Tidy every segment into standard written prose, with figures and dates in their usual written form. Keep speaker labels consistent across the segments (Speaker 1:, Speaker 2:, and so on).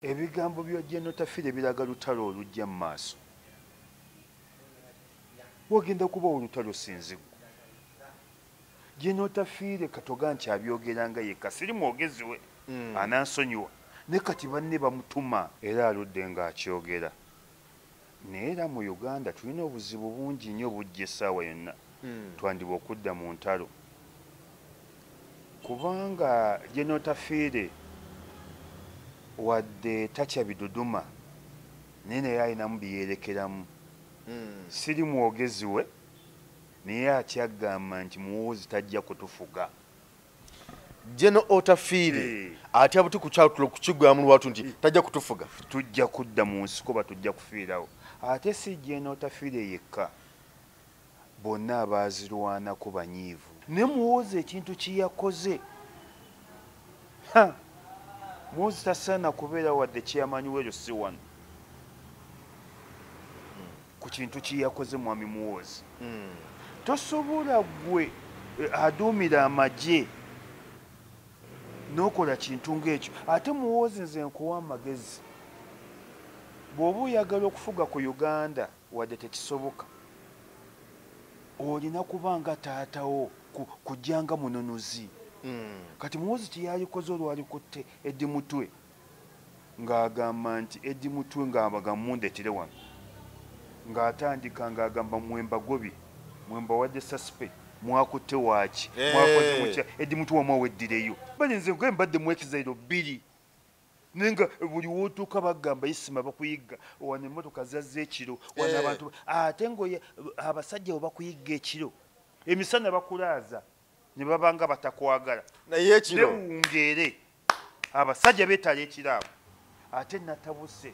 Speaker 1: Ebigambo bya General Otafiire biraga lutalo olujja mu maaso. Wagenda kuba olutalo sinzigu. General Otafiire katoga nti abyogeranga yekka, siri mwogezi we, anansonyiwa. Ne kati banne bamutuma era aludde ng'akyogera. Naye era mu Uganda tulina obuzibu bungi nnyo bujja essaawa yonna. Twandiba okudda mu ntalo. Kubanga General Otafiire wadde tatya biduduma, naye naye alinamu byeyerekeramu. Siri mwogezi we, naye akyagamba nti Muhoozi tajja kutufuga.
Speaker 2: General Otafiire atya buti kukyatula kukigwamu lwatu nti tajja kutufuga.
Speaker 1: Tujja kudda mu nsiko ba tujja kufiirawo. Ate si General Otafiire yekka, bonna abaazirwanako banyiivu. Ne Muhoozi ekintu kye yakoze, Muhoozi tasaana kubeera wadde chairman w'eryo si wano. Ku kintu kye yakoze mwami Muhoozi. Tosobola ggwe aduumira amagye n'okola kintu ng'ekyo. Ate Muhoozi nze nkuwa amagezi. Bw'oba oyagala okufuga ku Uganda wadde tekisoboka, olina kuba nga taatawo kujja nga mununuzi. Kati Muhoozi kye yalikoze olwalikutte Eddie Mutwe, ng'agamba nti Eddie Mutwe ng'amundeetire wano, ng'atandika ng'agamba mwemba gobye, mwemba wadde suspect, mwakutte waaki, mwakoze mutya, Eddie Mutwe wamwe aweddireyo. Bale nze nge mbadde mu exile 2, naye nga buli w'otuuka bagamba Isima bakuyigga, wano emmotoka zazze ekiro, wano abantu, ate ng'oye abasajja bwe bakuyigga ekiro, emisana bakulaaza ne babanga batakwagala.
Speaker 2: Naye ekiro.
Speaker 1: Newungeere, abasajja beetala ekiro abo. Ate natabuse.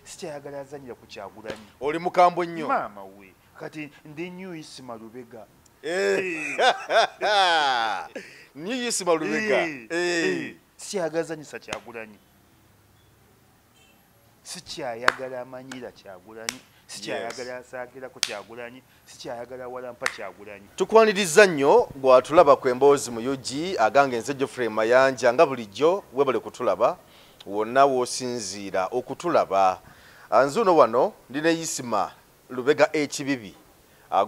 Speaker 1: Sikyayagala azannyira ku Kyagulanyi.
Speaker 2: Oli mukambwe nnyo.
Speaker 1: Maama we, kati ndi New Isima Lubega.
Speaker 2: New Isima Lubega.
Speaker 1: Sikyayagala azannyisa Kyagulanyi. Sikyayagala amanyira Kyagulanyi. Sikyayagala asaagirako Kyagulanyi. Sikyayagala walampa Kyagulanyi.
Speaker 2: Tukwaniriza nnyo gw'atulaba ku emboozi mu UG, agange nze Geoffrey Mayanja nga bulijjo webale kutulaba wonna w'osinziira okutulaba. Nzuno wano ndi ne Isima Lubega Ekibibi.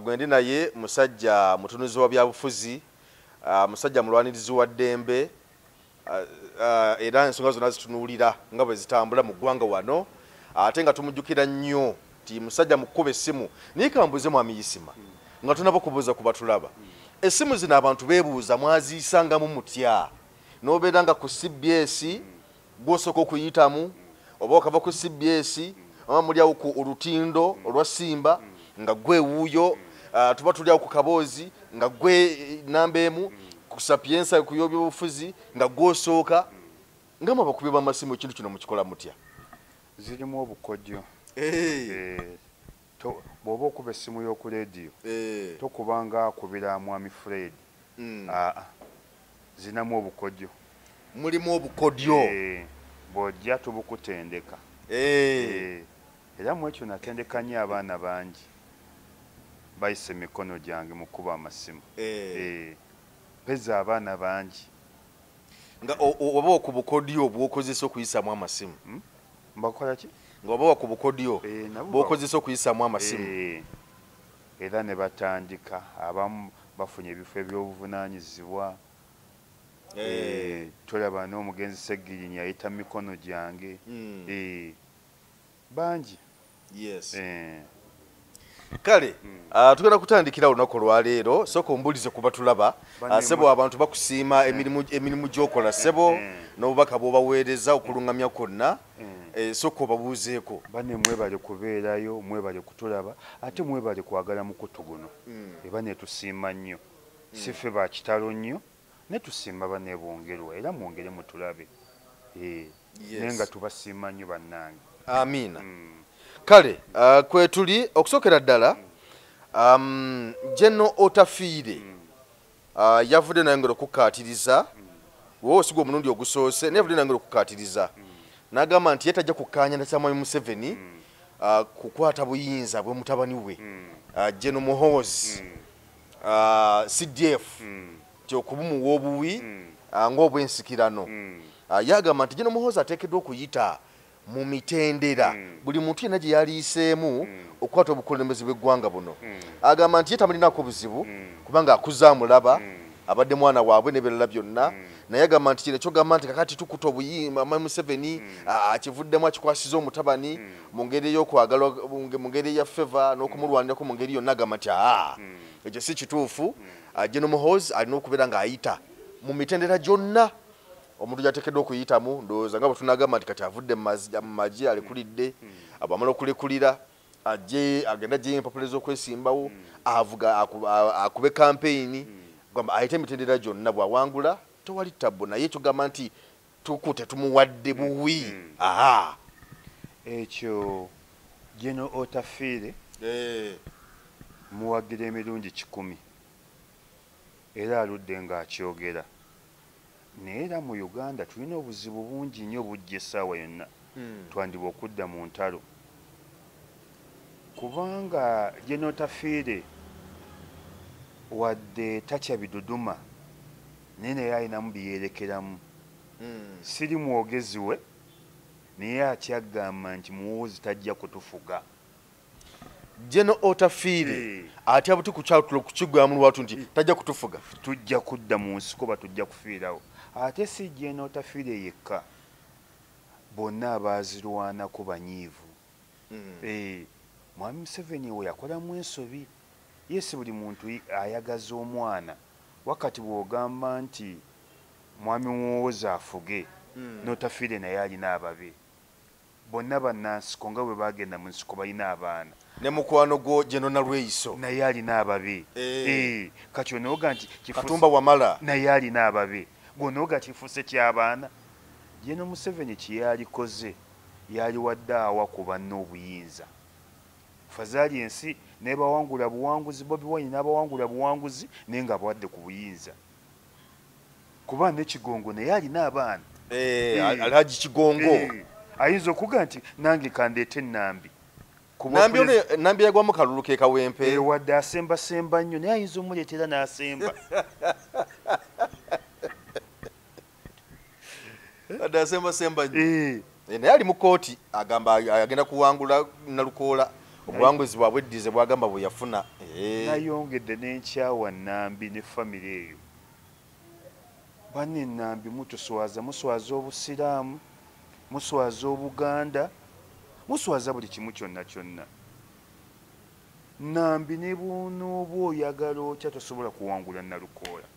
Speaker 2: Gwe ndi naye musajja mutunuzi wa byabufuzi, musajja mulwanirizi wa ddembe, era ensonga zonna zitunuulira nga bwe zitambula mu ggwanga wano, ate nga tumujjukira nnyo nti musajja mukuba essimu. Naye kambuuze mwami Isima, nga tunaba kubuuza ku batulaba, essimu zino abantu beebuuza mwaziyisangamu mutya? N'obeera nga ku CBS gw'osooka okuyitamu, oba okava ku CBS, oba muli awo ku olutindo olwa Simba nga gwe wuuyo, tuba tuli awo ku kaboozi nga gwe namba emu, ku Sapienza ku y'ebyobufuzi nga gw'osooka. Nga mwe abakubi b'amasimu ekintu kino mukikola mutya?
Speaker 1: Zirimu obukodyo. Bw'oba okuba essimu y'oku leediyo, tokuba nga akubira mwami Fred. Zinamu obukodyo.
Speaker 2: Mulimu obukodyo.
Speaker 1: Bw'ojja tubukutendeka. Era mu ekyo natendeka nnyo abaana bangi. Bayise emikono gyange mu kukuba amasimu. Mpeza abaana bangi.
Speaker 2: Nga oba ku bukodyo bw'okozesa okuyisaamu amasimu.
Speaker 1: Mbakola ki?
Speaker 2: Nga oba ku bukodyo bw'okozesa okuyisaamu amasimu.
Speaker 1: Era ne batandika, abamu bafunye ebifo eby'obuvunaanyizibwa. Tolaba n'omugenzi Ssegirinya yayita mikono gyange. Bangi.
Speaker 2: Kale, tugenda kutandikira olunaku olwaleero. Sooka ombuulize ku batulaba. Ssebo abantu bakusiima emirimu gy'okola ssebo, n'obubaka bw'obaweereza okulungamya kwonna. Sooka obabuuzeeko.
Speaker 1: Banne mwebale kubeerayo, mwebale kutulaba, ate mwebale kwagala mukutu guno. Eba ne tusiima nnyo. Si ffe ba kitalo nnyo, ne tusiima banne bongerwa, era mwongere mutulabe. Naye nga tubasiima nnyo bannange.
Speaker 2: Amiina. Kale, kwe tuli okusookera ddala, General Otafiire yavudde nayongera okukkaatiriza, wowe osigwa omulundi ogusoose, naye yavudde nayongera okukkaatiriza. N'agamba nti ye tajja kukkaanya na kya Mwami Museveni, kukwata buyinza bwe mutabani we, General Muhoozi, CDF, nti okubumuwa obuwi, ng'obwensikirano. Yagamba nti General Muhoozi ateekeddwa okuyita mu mitendera buli muntu yenna gye yaliiseemu okukwata obukulembeze bw'eggwanga buno. Agamba nti ye tamulinako buzibu kubanga akuze amulaba, abadde mwana waabwe n'ebirala byonna, naye agamba nti kino kyogamba nti kakati tukuta obuyimba Museveni akivuddemu akikwasiza omutabani mu ngeri ey'okwagala, mu ngeri eya favor n'okumulwanirako mu ngeri yonna, agamba nti ekyo si kituufu. General Muhoozi alina okubeera ng'ayita mu mitendera gyonna omuntu gy'ateekeddwa okuyitamu. Ndowooza nga bwe tunagamba nti kati avudde mu magye alekulidde, abamala okulekulira ajje agenda ajjeyo empapula ez'okwesimbawo, avuga akube kampeyini, gamba ayite emitendera gyonna, bw'awangula tewali tabbu. Naye kyogamba nti tukute tumuwadde buwi.
Speaker 1: Ekyo General Otafiire muwagira emirundi 100 era aludde ng'akyogera. Naye era mu Uganda tulina obuzibu bungi nnyo bujja essaawa yonna, twandiba okudda mu ntalo, kubanga General Otafiire wadde tatya biduduma, naye alinamu biyerekeramu. Siri mwogezi we, naye akyagamba nti Muhoozi tajja kutufuga.
Speaker 2: General Otafiire atya buti kukyatulo kukigwamu lwatu nti tajja kutufuga,
Speaker 1: tujja kudda mu nsiko ba tujja kufiirawo. Ate si General Otafiire yekka, bonna abaazirwanako banyiivu. Mwami Museveni we yakolamu ensobi. Yesi buli muntu ayagaza omwana, wakati bw'ogamba nti mwami Muhoozi afuge, n'Otafiire naye alina ababe bonna bannansiko nga bwe bagenda mu nsiko balina abaana,
Speaker 2: ne mukwano gwo General Nalweyiso
Speaker 1: naye alina ababe. Kati onooga nti
Speaker 2: Katumba Wamala
Speaker 1: naye alina ababe, gw'onooga kifuuse ky'abaana. General Museveni kye yalikoze, yaliwadde awa ku banne obuyinza. Fazaali ensi n'ebawangula buwanguzi, Bobi Wine n'abawangula buwanguzi, naye nga abawadde ku buyinza. Kuba ne Kigongo naye alina abaana.
Speaker 2: Alhaji Kigongo
Speaker 1: ayinza okuga nti nange kandeete Nambi.
Speaker 2: Nambi yagwamu kalulu ke Kawempe,
Speaker 1: wadde asembasemba nnyo, naye ayinza omuleetera n'asemba.
Speaker 2: Wadde asembasemba nnyo, naye ali mu kkooti agamba agenda kuwangula Nalukoola obuwanguzi bwabwe eddize bwagamba bwe yafuna.
Speaker 1: Nayongedde n'enkyawa Nambi ne famire eyo. Banne Nambi mutuswaza, muswaza Obusiraamu, muswaza Obuganda, muswaza buli kimu kyonna kyonna. Nambi ne bw'onooba oyagala otya tosobola kuwangula Nalukoola.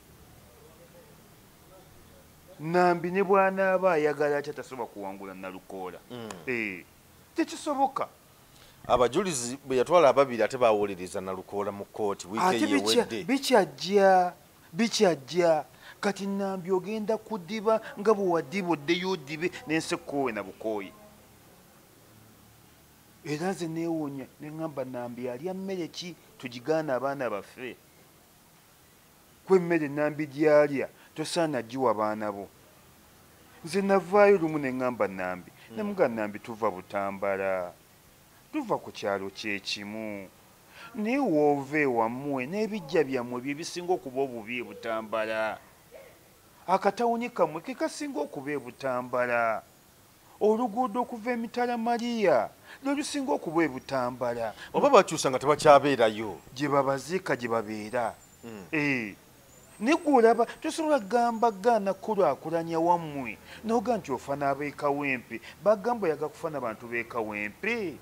Speaker 1: Nambi ne bw'anaaba ayagala atya tasobola kuwangula Nalukoola. Tekisoboka.
Speaker 2: Abajulizi bwe yatwala ababiri ate bawolereza Nalukoola mu kkooti wiiki eyewedde.
Speaker 1: Bikyajja. Kati Nambi ogenda kudiba nga bwe wadiba oddeyo odibe n'ensi ekkoowe na bukooyi. Era nze neewuunya ne ŋŋamba Nambi alya mmere ki tugigaana abaana baffe? Ku emmere Nambi gy'alya tosaana giwa baana bo. Nze navaayo lumu ne ŋŋamba Nambi, ne mugamba Nambi tuva Butambala, tuva ku kyalo kye kimu, naye w'ova ewammwe n'ebijja byammwe bye bisinga okuba obubi e Butambala. Akatawuni kammwe ke kasinga okuba e Butambala. Oluguudo okuva emitala Maria lwe lusinga okuba e Butambala.
Speaker 2: Oba bakyusa nga tebakyabeerayo,
Speaker 1: gye babaziika gye babeera. Naye ggwe olaba tosobola kugamba gaana kulaakulanya wammwe n'oga nti ofa n'ab'e Kawempe. Bagamba oyaga kufa n'abantu b'e Kawempe.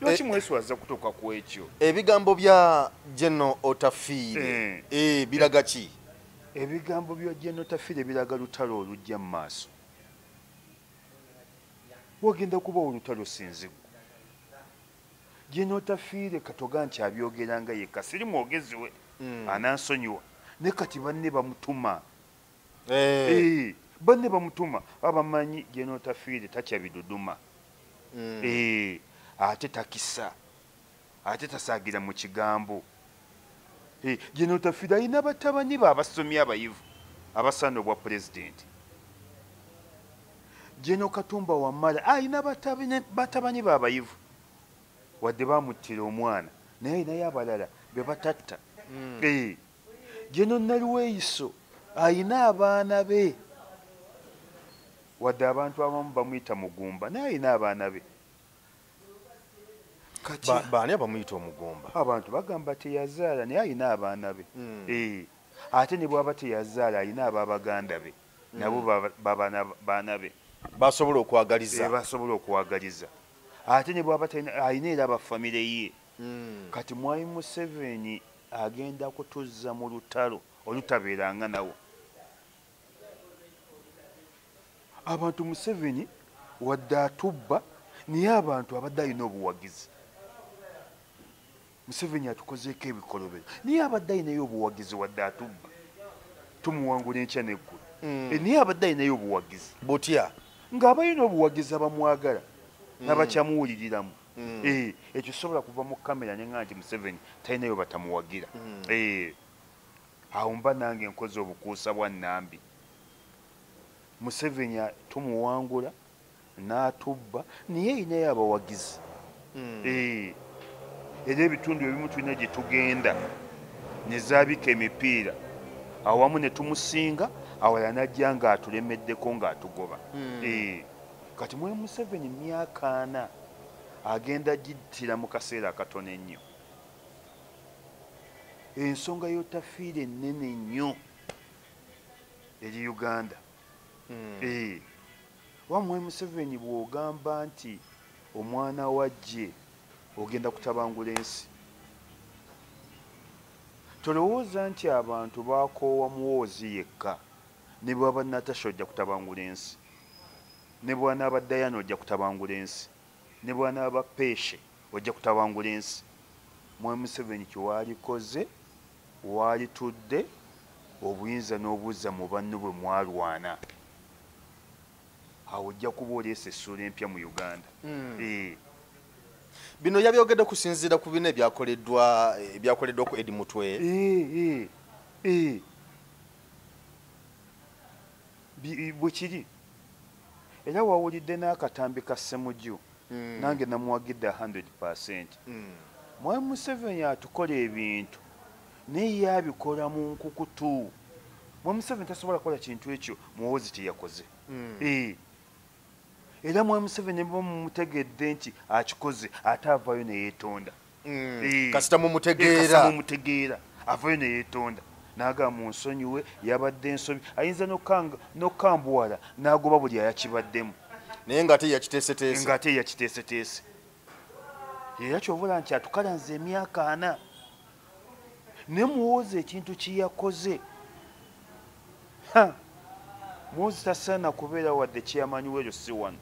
Speaker 1: Lwaki mweswaza kutuuka ku ekyo?
Speaker 2: Ebigambo bya General Otafiire biraga ki?
Speaker 1: Ebigambo bya General Otafiire biraga lutalo olujja mu maaso. Wagenda kuba olutalo sinzigu. General Otafiire katoga nti abyogera nga yekka, siri mwogezi we, anansonyiwa. Ne kati banne bamutuma. Banne bamutuma, abamanyi General Otafiire tatya biduduma. Ate takisa, ate tasaagira mu kigambo. General Otafiire alina batabani be abasomi abayivu abasaana obwa pulezidenti. General Katumba Wamala alina batabani be abayivu, wadde bamuttira omwana, naye alinayo abalala be batatta. General Nalweyiso alina abaana be Wadde abantu abamu bamuyita mugumba, naye alina abaana be. Kati
Speaker 2: Baani abamuyita omugumba?
Speaker 1: Abantu bagamba teyazaala, naye alina abaana be. Ate ne bw'aba teyazaala, alina ab'abaganda be, nabo baana be.
Speaker 2: Basobola okwagaliza.
Speaker 1: Basobola okwagaliza. Ate ne bw'aba alina era abafamire ye. Kati Mwami Museveni agenda kutuzza mu lutalo olutabeeranga nawo. Abantu Museveni wadde atubba, naye abantu abadde alina obuwagizi. Museveni atukozeeko ebikolobero, naye abadde alinayo obuwagizi. Wadde atubba, tumuwangula enkya n'eggulo, naye abadde alinayo obuwagizi.
Speaker 2: Butya?
Speaker 1: Ng'abalina obuwagizi abamwagala n'abakyamuwuliriramu. Ekyo sobola kuva mu kamera ne ŋŋamba nti Museveni talinayo batamuwagira. Awo mba nange nkoze obukuusa bwa Nnambi. Museveni tumuwangula n'atubba, naye erinayo abawagizi. Era ebitundu ebimu tulina gye tugenda ne zaabika emipiira, awamu ne tumusinga, awalala n'ajja ng'atulemeddeko ng'atugoba. Kati mwe Museveni myaka 40 agenda gittira mu kaseera akatono ennyo. Ensonga y'otafiire ennene nnyo eri Uganda. Wamwe Museveni bw'ogamba nti omwana wajje ogenda kutabangula ensi, tolowooza nti abantu bakoowa Muhoozi yekka. Ne bw'aba Natasha ojja kutabangula ensi, ne bw'anaaba Diana ojja kutabangula ensi, ne bw'anaaba Peshe ojja kutabangula ensi. Mwe Museveni kyewalikoze, walitudde obuyinza n'obuzza mu banno bwe mwalwana, awo ojja kuba oleese essuula empya mu Uganda.
Speaker 2: Bino yabyogedde kusinziira ku bino ebyakoleddwa ku Eddie Mutwe.
Speaker 1: Bwe kiri. Era wawulidde n'akatambi ka Ssemujju, nange namuwagidde 100%. Mwami Museveni atukola ebintu, naye ye abikola mu nkukutu. Mwami Museveni tasobola kukola kintu ekyo Muhoozi kye yakoze. Era Mwami Museveni bwe mumutegedde nti akikoze, ate avaayo ne yeetonda.
Speaker 2: Kasita mumutegeera.
Speaker 1: Kasita mumutegeera, avaayo ne yeetonda. N'agamba munsonyiwe, yabadde ensobi. Ayinza n'okukambuwala n'agoba buli ayakibaddemu.
Speaker 2: Naye ng'ate yakiteeseteese.
Speaker 1: Ng'ate yakiteeseteese. Era ky'ovola nti atukalanze emyaka 40. Ne Muhoozi ekintu kye yakoze. Muhoozi tasaana kubeera wadde chairman w'eryo si wano.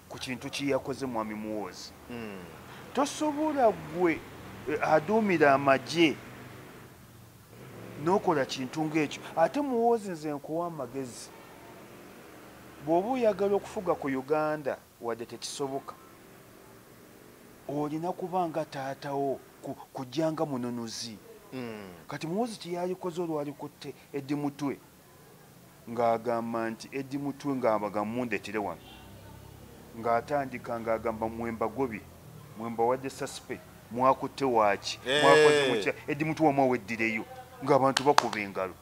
Speaker 1: Ku kintu kye yakoze Mwami Muhoozi. Tosobola ggwe aduumira amagye n'okola kintu ng'ekyo. Ate Muhoozi nze nkuwa amagezi. Bw'oba oyagala okufuga ku Uganda wadde tekisoboka, olina kuba nga taatawo kujja nga mununuzi. Kati Muhoozi kye yalikoze olwalikutte Eddie Mutwe, ng'agamba nti Eddie Mutwe ng'abaga mundetire wano, ng'atandika ng'agamba mwembagobye, mwembawadde saspe, mwakutte waaki, mwakoze mutya, Eddie Mutwe wamwaweddireyo, ng'abantu bakuba engalo.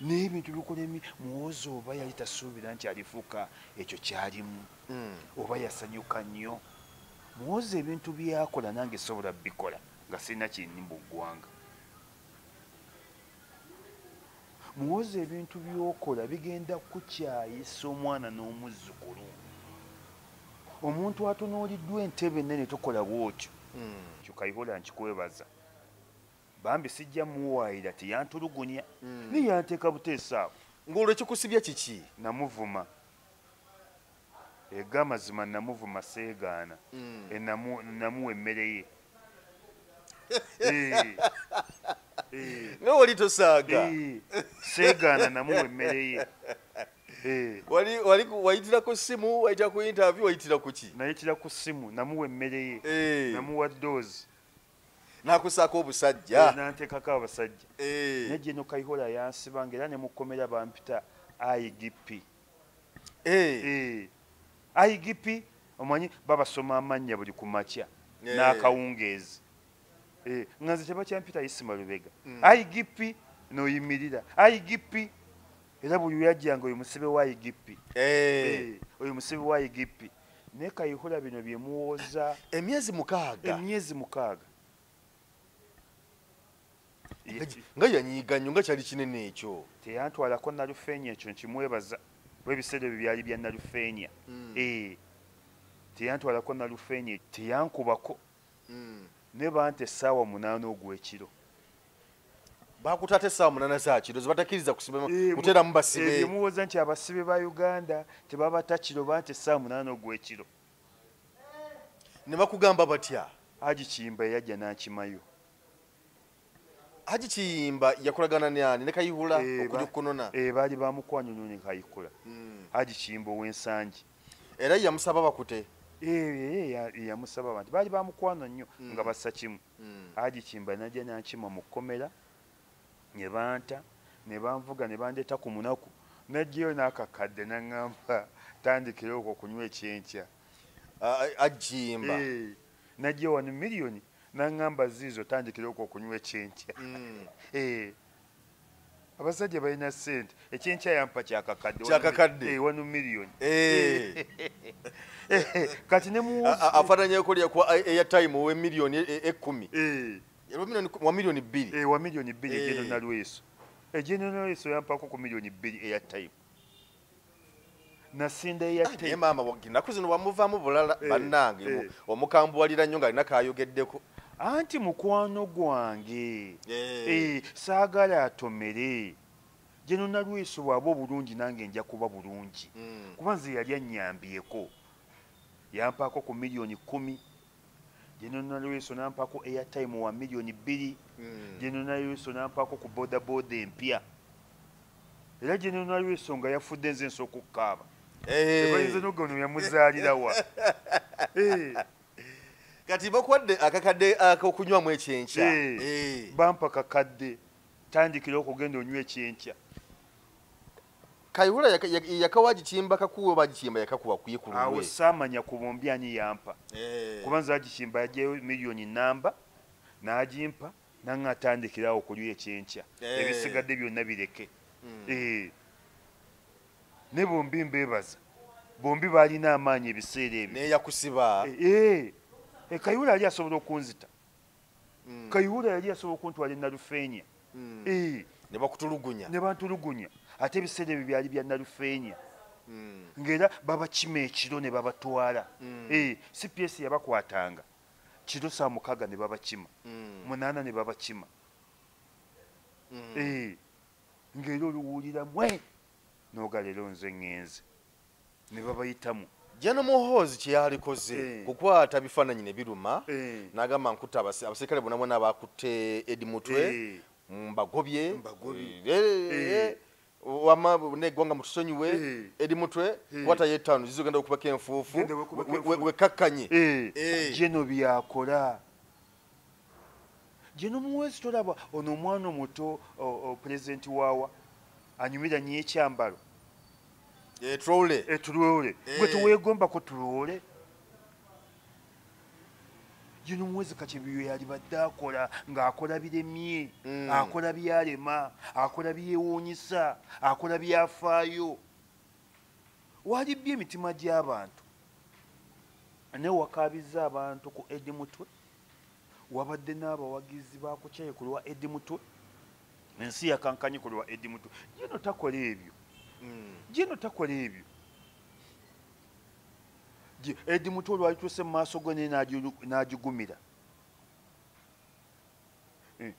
Speaker 1: Naye ebintu bikola Muhoozi oba yali tasuubira nti alifuuka ekyo kyalimu, oba yasanyuka nnyo. Muhoozi ebintu by'akola nange sobola bikola nga sirina kinimba ggwanga. Muhoozi ebintu by'okola bigenda kukyayisa omwana n'omuzzukulu. Omuntu atunuuliddwa entebe ennene tokola bw'otyo. Ekyo Kayihura nkikwebaza. Bambi sijja muwaayira, teyantulugunya, naye yanteeka buteesa awo.
Speaker 2: Ng'olwo ekikusibye kiki?
Speaker 1: Namuvuma. Ega amazima namuvuma seegaana. Namuwa emmere ye.
Speaker 2: Naye wali tosaaga.
Speaker 1: Seegaana namuwa emmere ye.
Speaker 2: Wali wayitira ku ssimu, wayitira ku interview, wayitira ku ki?
Speaker 1: Nayitira ku ssimu, namuwa emmere ye. Namuwa doozi.
Speaker 2: N'akusaako obusajja.
Speaker 1: N'anteekako abasajja. Naye Gen Kayihura yansibanga era ne mukomera bampita IGP. IGP, omanyi babasoma amannya buli ku makya n'akawungeezi. Nga nze tebakyampita Isima Lubega. IGP noyimirira IGP, era buli yajjanga oyo musibe wa IGP. Oyo musibe wa IGP. Naye Kayihura bino bye muwoza
Speaker 2: emyezi 6.
Speaker 1: Emyezi 6.
Speaker 2: Nga yanyiiga nnyo, nga kyali kinene ekyo.
Speaker 1: Teyantwalako Nalufeenya, ekyo nkimwebaza, kuba ebiseera ebyo byali bya Nalufeenya. Teyantwalako Nalufeenya, teyankubako. Ne banta essaawa 8 ogw'ekiro.
Speaker 2: Bakutaata essaawa 8 za kiro, zebatakkiriza kusiba kuteeramu basibe.
Speaker 1: Ebyo muwoza nti abasibe ba Uganda tebabata kiro, banta essaawa 8 ogw'ekiro.
Speaker 2: Ne bakugamba batya?
Speaker 1: Haji Kiyimba yajja n'akimayo.
Speaker 2: Haji Kiyimba yakolagana ne ani? Ne Kayihura okujja okukunona?
Speaker 1: Baali bamukwano nnyo ne Kayihura. Haji Kiyimba ow'Ensangi.
Speaker 2: Era yamusaba bakute?
Speaker 1: Yamusaba abantu. Baali bamukwano nnyo nga bassa kimu. Haji Kiyimba n'ajja n'ankima mu kkomera, ne banta, ne banvuga, ne bandeeta ku munaku. N'ajjayo n'akakadde n'aŋŋamba tandikira okwo okunywa ekyenkya.
Speaker 2: Haji Kiyimba.
Speaker 1: N'ajja wano miliyoni n'aŋŋamba ziizo tandikira okwo okunywa ekyenkya. Abasajja balina ssente, ekyenkya yampa kyakakadde.
Speaker 2: Kyakakadde.
Speaker 1: 1 miliyoni. Kati ne muwozi
Speaker 2: afaananyeko lya kwa airtime owe miliyoni 10. Wa miliyoni 2.
Speaker 1: Wa miliyoni 2 egendo Nalweso. Egendo Nalweso yampako ku miliyoni 2 airtime. Nasinda airtime.
Speaker 2: Maama ennaku zino wamuvaamu bulala bannange, omukambuwalira nnyo ng'alina k'ayogeddeko.
Speaker 1: Anti mukwano gwange. Saagala atomere. Geno Nalweso bw'aba obulungi nange nja kuba bulungi. Kuba nze yali annyambyeko. Yampaako ku miliyoni 10. Geno Nalweso n'ampaako airtime wa miliyoni 2. Geno Nalweso n'ampaako ku bodaboda empya. Era Geno Nalweso nga yafudde nze nsooka okukaaba. Tebayinza n'oggano yamuzaalira wa.
Speaker 2: Kati bakwadde akakadde ak'okunywamu ekyenkya.
Speaker 1: Bampa kakadde, tandikira okugenda onywa ekyenkya.
Speaker 2: Kayihura yakawa Kiyimba kakuwa oba Kiyimba yakakuwa kuye ku lulwe?
Speaker 1: Awo saamanya ku bombi ani yampa. Kuba nze Kiyimba yaggyayo miliyoni 1 n'agimpa, nange atandikirawo okulya ekyenkya. Ebisigadde byonna bireke. Ne bombi mbeebaza. Bombi baalina amaanyi ebiseera ebyo.
Speaker 2: N'eyakusiba.
Speaker 1: Kayihura yali asobola okunzita. Kayihura yali asobola okuntwala e Nalufeenya.
Speaker 2: Ne bakutulugunya.
Speaker 1: Ne bantulugunya. Ate ebiseera ebyo byali bya Nalufeenya. Ng'era babakima ekiro ne babatwala. CPS yabakwatanga. Kiro saa 6 ne babakima. 8 ne babakima. Ng'era oluwulira mwe n'oga leero nze ŋŋenze. Ne babayitamu.
Speaker 2: Jeno Muhoozi kye yalikoze kukwata bifaananyi ne biruma, n'agamba nkutte abaserikale bonna bonna abakutte Eddie Mutwe, mbagobye, wamma n'eggwanga mutusonyiwe, Eddie Mutwe kwata ye 5 zizogenda okubako enfuufu, wekkakkanye.
Speaker 1: Jeno byakola. Jeno Muhoozi tolaba ono omwana omuto pulezidenti waawa anyumira nnyo ekyambalo.
Speaker 2: Troule.
Speaker 1: Troule. Gwe teweegombako troule. Jeno Muhoozi kati ebyo yalibadde akola ng'akola biremye, akola byalema, akola byewuunyisa, akola byafaayo. Walibbye emitima gy'abantu. Naye wakaabizza abantu ku Eddie Mutwe, wabadde n'abawagizi bakukyaye ku lwa Eddie Mutwe, ensi yakankanye ku lwa Eddie Mutwe. Jeno takola ebyo. Jeno takola ebyo. Eddie Mutwe olwalituuse mu maaso ge naye n'agigumira.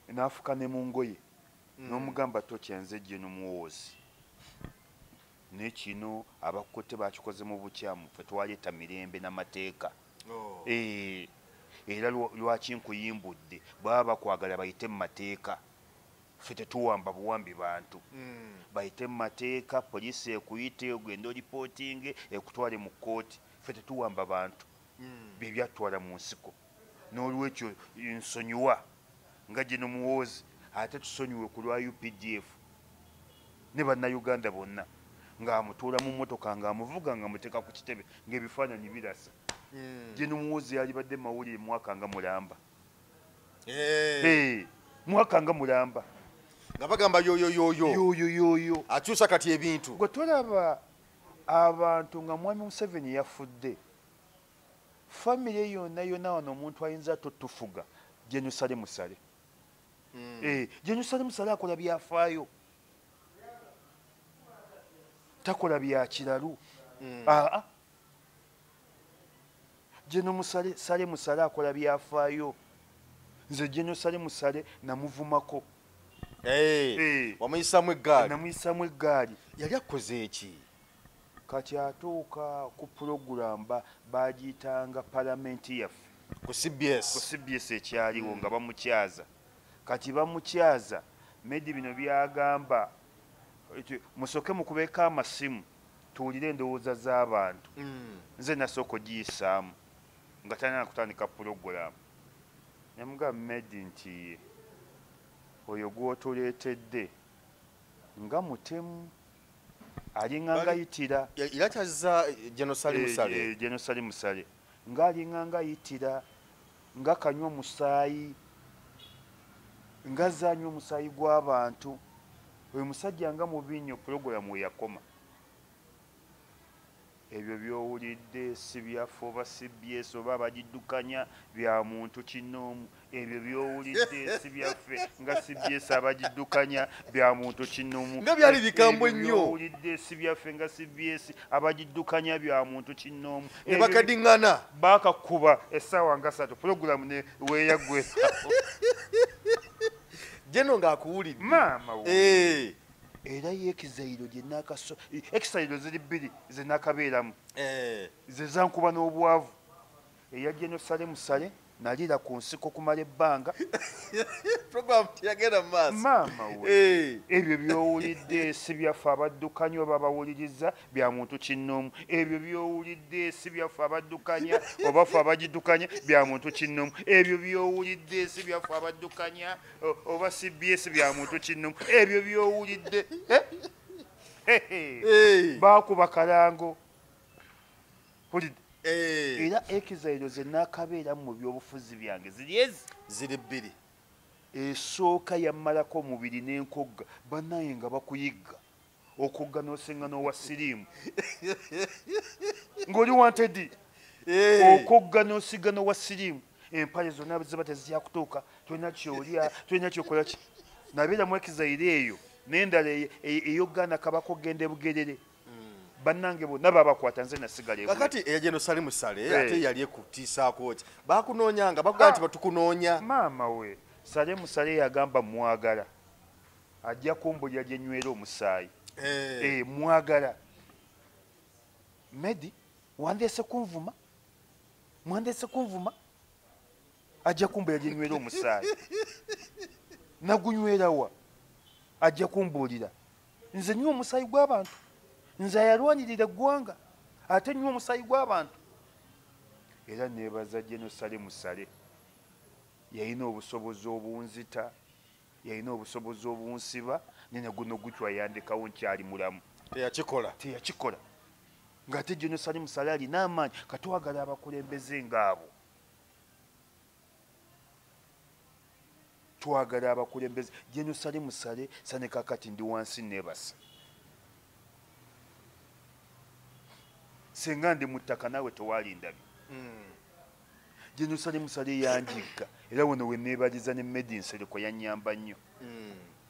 Speaker 1: N'afuka ne mu ngoye. N'omugamba totya nze Jeno Muhoozi. Naye kino abakutte bakikoze mu bukyamu, ffe twaleeta mirembe n'amateeka. Era lwaki nkuyimbudde, baba bakwagala bayite mu mateeka. Ffe tetuwamba buwambi bantu. Bayite mu mateeka, poliisi ekuyite, ogende oripootinge, ekutwale mu kkooti. Ffe tetuwamba bantu. Bye byatwala mu nsiko. N'olwekyo nsonyiwa nga Jeno Muhoozi, ate tusonyiwe ku lwa UPDF ne bannayuganda bonna. Ng'amutuula mu mmotoka, ng'amuvuga, ng'amuteeka ku kitebe, ng'ebifaananyi birasa. Jeno Muhoozi yalibadde mawulire mwaka nga mulamba. Mwaka nga mulamba
Speaker 2: nga bagamba yoyo akyusa kati ebintu.
Speaker 1: Gwe tolaba abantu nga Mwami Museveni yafudde, famire yonna yonna wano omuntu ayinza totufuga Gen Saleh Musale. Gen Saleh Musale akola byafaayo, takola bya kiralu. Gen Saleh Musale akola byafaayo. Nze Gen Saleh Musale namuvumako.
Speaker 2: Wamuyisaamu eggaali.
Speaker 1: Namuyisaamu eggaali.
Speaker 2: Yali akoze eki?
Speaker 1: Kati atuuka ku pulogulaamu bagiyitanga palamenti yaffe
Speaker 2: ku CBS.
Speaker 1: Ku CBS ekyaliwo nga bamukyaza. Kati bamukyaza Medi bino byagamba musooke mukubeeko amasimu tuwulire endowooza z'abantu. Nze nasooka ogiyisaamu nga talina kutandika pulogulaamu. Ne mugamba Medi nti oyo gw'otuleetedde nga mutemu, alinga ngayitira.
Speaker 2: Era kyazza Gen Saleh Musale.
Speaker 1: Gen Saleh Musale ng'alinga ngayitira, nga kanywa omusaayi, nga zaanywa omusaayi gw'abantu. Oyo musajja nga mubi nnyo. Pulogulaamu we yakoma. Ebyo by'owulidde si byaffe oba CBS oba abagiddukanya bya muntu kinoomu. Ebyo by'owulidde si byaffe nga CBS abagiddukanya bya muntu kinoomu.
Speaker 2: Nga byali bikambwe nnyo.
Speaker 1: By'owulidde si byaffe nga CBS abagiddukanya bya muntu kinoomu.
Speaker 2: Ne bakadiŋŋana.
Speaker 1: Baakakuba essaawa nga 3 pulogulaamu ne weeyaggwe.
Speaker 2: Geno ng'akuwulidde.
Speaker 1: Maama we. Era ye ekizairo gye nakaso, ekizairo ziri bbiri ze nakabeeramu. Ze zankuba n'obwavu. Eya Gen Saleh Musale nalira ku nsiko kumala ebbanga.
Speaker 2: Program teyagenda mu maaso.
Speaker 1: Maama we. Ebyo by'owulidde si byaffe abaddukanya oba abawuliriza bya muntu kinnoomu. Ebyo by'owulidde si byaffe abaddukanya oba ffe abagiddukanya bya muntu kinnoomu. Ebyo by'owulidde si byaffe abaddukanya oba CBS bya muntu kinnoomu. Ebyo by'owulidde. Baakuba kalango. Mpulidde. Era ekizairo ze nakabeeramu mu byobufuzi byange ziri ezi?
Speaker 2: Ziri bbiri.
Speaker 1: Esooka yammalako omubiri n'enkogga, bannaye nga bakuyigga okogga n'osinga n'owa siriimu ng'oli wantedi. Okogga n'osiga n'owa siriimu, empale zonna ziba tezikyakutuuka, tolina kyolya, tolina kyokola ki. Nabeeramu ekizairo eyo n'endala ey'okugaana Kabaka okugenda e Bugerere. Bannange bonna babakwata, nze nasigala ebweru.
Speaker 2: Kakati eya Gen Saleh Musale ate yali ekutiisaako ki? Bakunoonyanga, bakugamba nti batukunoonya.
Speaker 1: Maama we, Saleh Musale yagamba mwagala. Ajja kumbulira gye nywera omusaayi. Mwagala. Medi, wandeese kunvuma? Mwandeese kunvuma? Ajja kumbulira gye nywera omusaayi. Nagunywera wa? Ajja kumbuulira. Nze nywa omusaayi gw'abantu. Nze ayalwanirira eggwanga ate nywa omusaayi gw'abantu. Era neebaza Gen Saleh Musale. Yalina obusobozi obunzita, yalina obusobozi obunsiba, nene guno gutwa yandekawo nkyali mulamu.
Speaker 2: Teyakikola.
Speaker 1: Teyakikola. Ng'ate Gen Saleh Musale alina amaanyi, katwagala abakulembeze ng'abo. Twagala abakulembeze. Gen Saleh Musale sane kakati ndi wansi neebasa. Senga ndi mu ttaka naawe tewalindabye. Gen Saleh Musale yanjigga era wano we neebaliza ne Medi Nsereko yannyamba nnyo.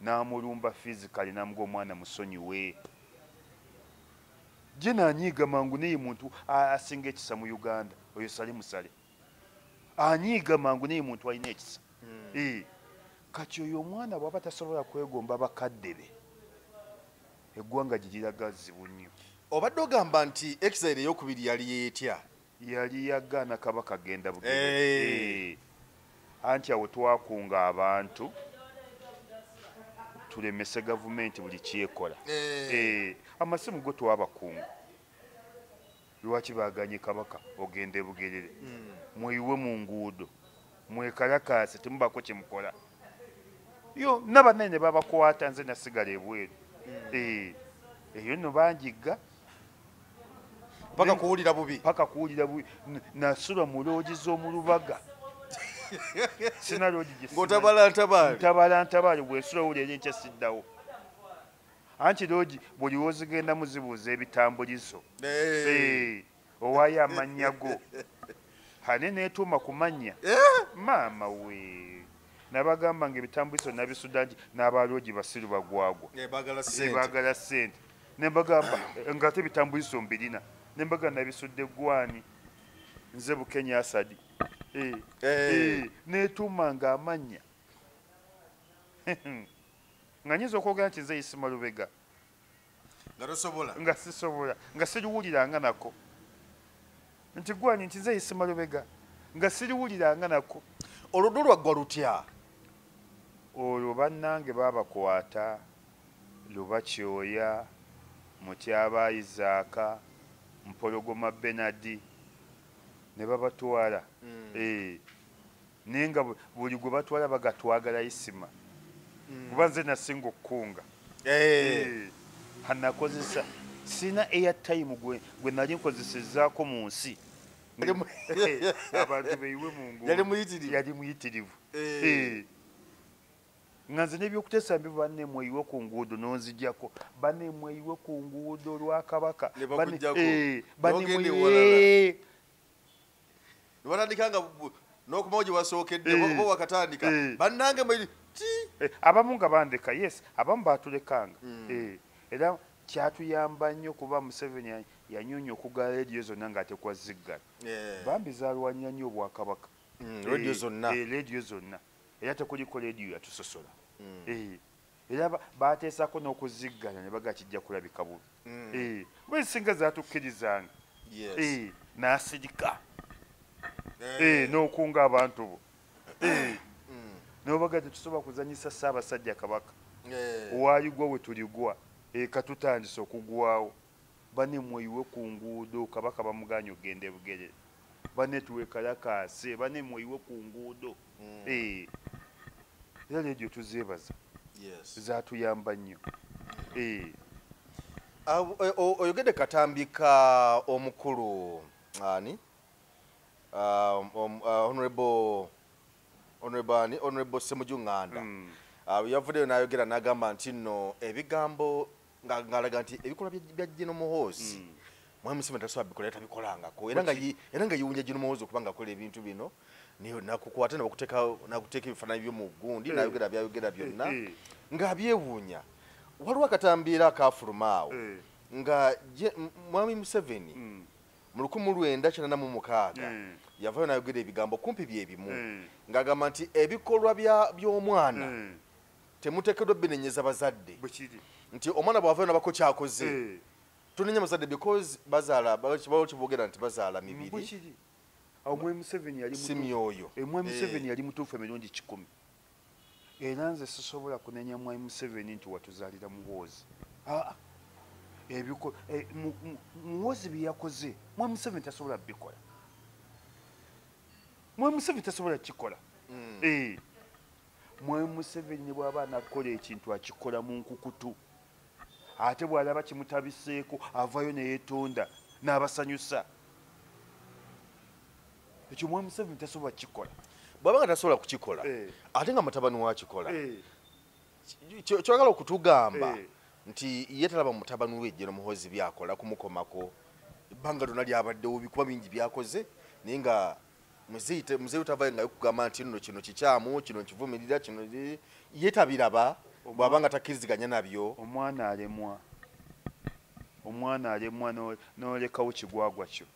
Speaker 1: N'amulumba physically n'amuga omwana musonyiwe. Gen anyiiga mangu naye muntu asinga ekisa mu Uganda, oyo Saleh Musale. Anyiiga mangu naye muntu alina ekisa. Kati oyo omwana bw'aba tasobola kwegomba bakadde be, eggwanga gye zibu nnyo.
Speaker 2: Obadde ogamba nti exile ey'okubiri yali yeetya?
Speaker 1: Yali yagaana Kabaka genda Bugerere. Anti awo twakunga abantu tulemese gavumenti buli kyekola. Amasimu go twabakunga. Lwaki baganye Kabaka ogende e Bugerere? Mweyiwe mu nguudo, mwekalakaase, temubaako kye mukola. Yo n'abanene babakwata, nze nasigala ebweru. Eyo nno banjigga.
Speaker 2: Paka kuwulira bubi.
Speaker 1: Paka kuwulira bubi. Nasula mu loogi z'omu Lubaga. Sina loogi gye simanyi.
Speaker 2: Ng'otabala ntabaale.
Speaker 1: Ntabala ntabaale, bwensula wulira enkya siddawo. Anti loogi buli wozigendamu zibuuza ebitambulizo. Owaayo amannya go. Ane neetuuma ku mannya. Maama we. Nabagamba nga ebitambulizo nabisudda nti n'abaloogi basiru bagwagwa.
Speaker 2: Baagala ssente.
Speaker 1: Baagala ssente. Ne mbagamba ng'ate ebitambulizo mbirina. Ne mbagamba nabisudde gwani. Nze Bukenya Asadi. Neetuuma ng'amannya. Nga nyinza okwogera nti nze Isima Lubega.
Speaker 2: Nga tosobola.
Speaker 1: Nga sisobola. Nga siriwuliranga nako. Nti gwani nti nze Isima Lubega. Nga siriwuliranga nako.
Speaker 2: Oluddu lwaggwa lutya?
Speaker 1: Olwo bannange baabakwata Luba Kyoya, Mutyaba Isaaka, Mpologoma Benadi ne babatwala. Naye nga buli gwe batwala bagatwagala Isima. Kuba nze nasinga okukunga. Nakozesa sina airtime gwe nali nkozesezzaako mu nsi. Abantu beeyiwe mu nguudo.
Speaker 2: Yali muyitirivu.
Speaker 1: Yali muyitirivu. Nga nze n'ebyokuteesa mbi banne mweyiwe ku nguudo n'onzijjako. Banne mweyiwe ku nguudo lwa Kabaka.
Speaker 2: Ne bakuggyako.
Speaker 1: Banne
Speaker 2: N'ogenda
Speaker 1: mweyiwe.
Speaker 2: ewalala. Ne batandika nga n'okumawo gye wasookedde, oba wakatandika. Bannange mwe ti.
Speaker 1: Abamu nga bandeka, yes, abamu baatulekanga. Era kyatuyamba nnyo kuba Museveni yanyonya okugala leediyo zonna ng'atekwa ziggala. Bambi zaalwanyira nnyo Obwakabaka.
Speaker 2: Leediyo zonna.
Speaker 1: Leediyo zonna. Era tekuliko leediyo yatusosola. Era baateesako n'okuziggala ne baga kijja kulabika bubi. Kuba ezisinga zaatukkirizanga. N'asirika. N'okunga abantu bo. N'obaga tetusobola kuzannyisa Ssaabasajja Kabaka. Waaligwa we tuligwa. Katutandise okugwawo. Banne mweyiwe ku nguudo, Kabaka bamugaanye okugenda e Bugerere. Banne tuwekalakaase, banne mweyiwe ku nguudo. Era leediyo tuzeebaza. Zaatuyamba nnyo.
Speaker 2: Oyogedde katambi ka omukulu ani? Honorable ani? Honorable Ssemujju Nganda. Yavuddeyo n'ayogera n'agamba nti nno ebigambo ng'alaga nti ebikolwa bya General Muhoozi Mwami Museveni tasobola bikola, tabikolangako. Era nga yeewuunya General Muhoozi okuba ng'akola ebintu bino, nakukwata nakuteeka ebifaananyi byo mu gundi, n'ayogera byayogera byonna, ng'abyewuunya. Waliwo akatambi era akaafuluma awo nga Mwami Museveni mu 1986 yavaayo n'ayogera ebigambo kumpi bye bimu, ng'agamba nti ebikolwa by'omwana temuteekeddwa binenyeza bazadde. Nti omwana bw'avaayo n'abako ky'akoze, tunenya bazadde because bazaala, bawo kibogera nti bazaala mibiri.
Speaker 1: Awo Mwami Museveni yali
Speaker 2: Si myoyo.
Speaker 1: Mwami Museveni yali mutuufu emirundi 10. Era nze sisobola kunenya Mwami Museveni nti watuzaalira Muhoozi. Muhoozi bye yakoze, Mwami Museveni tasobola bikola. Mwami Museveni tasobola kikola. Mwami Museveni ne bw'aba anakola ekintu akikola mu nkukutu. Ate bw'alaba kimutabiseeko avaayo ne yeetonda n'abasanyusa. Ekyo Mwami Museveni tasobola kukikola.
Speaker 2: Bw'aba nga tasobola kukikola, ate nga mutabani we akikola, ky'oyagala okutugamba nti ye talaba mutabani we General Muhoozi by'akola kumukomako, ebbanga lyonna ly'abaddewo bikuba bingi by'akoze, naye nga muzeeyi tavaayo nga kugamba nti nno kino kikyamu, kino nkivumirira, kino ye tabiraba bw'aba nga takkiriziganya nabyo.
Speaker 1: Omwana alemwa. Omwana alemwa n'olekawo kigwagwa kyo.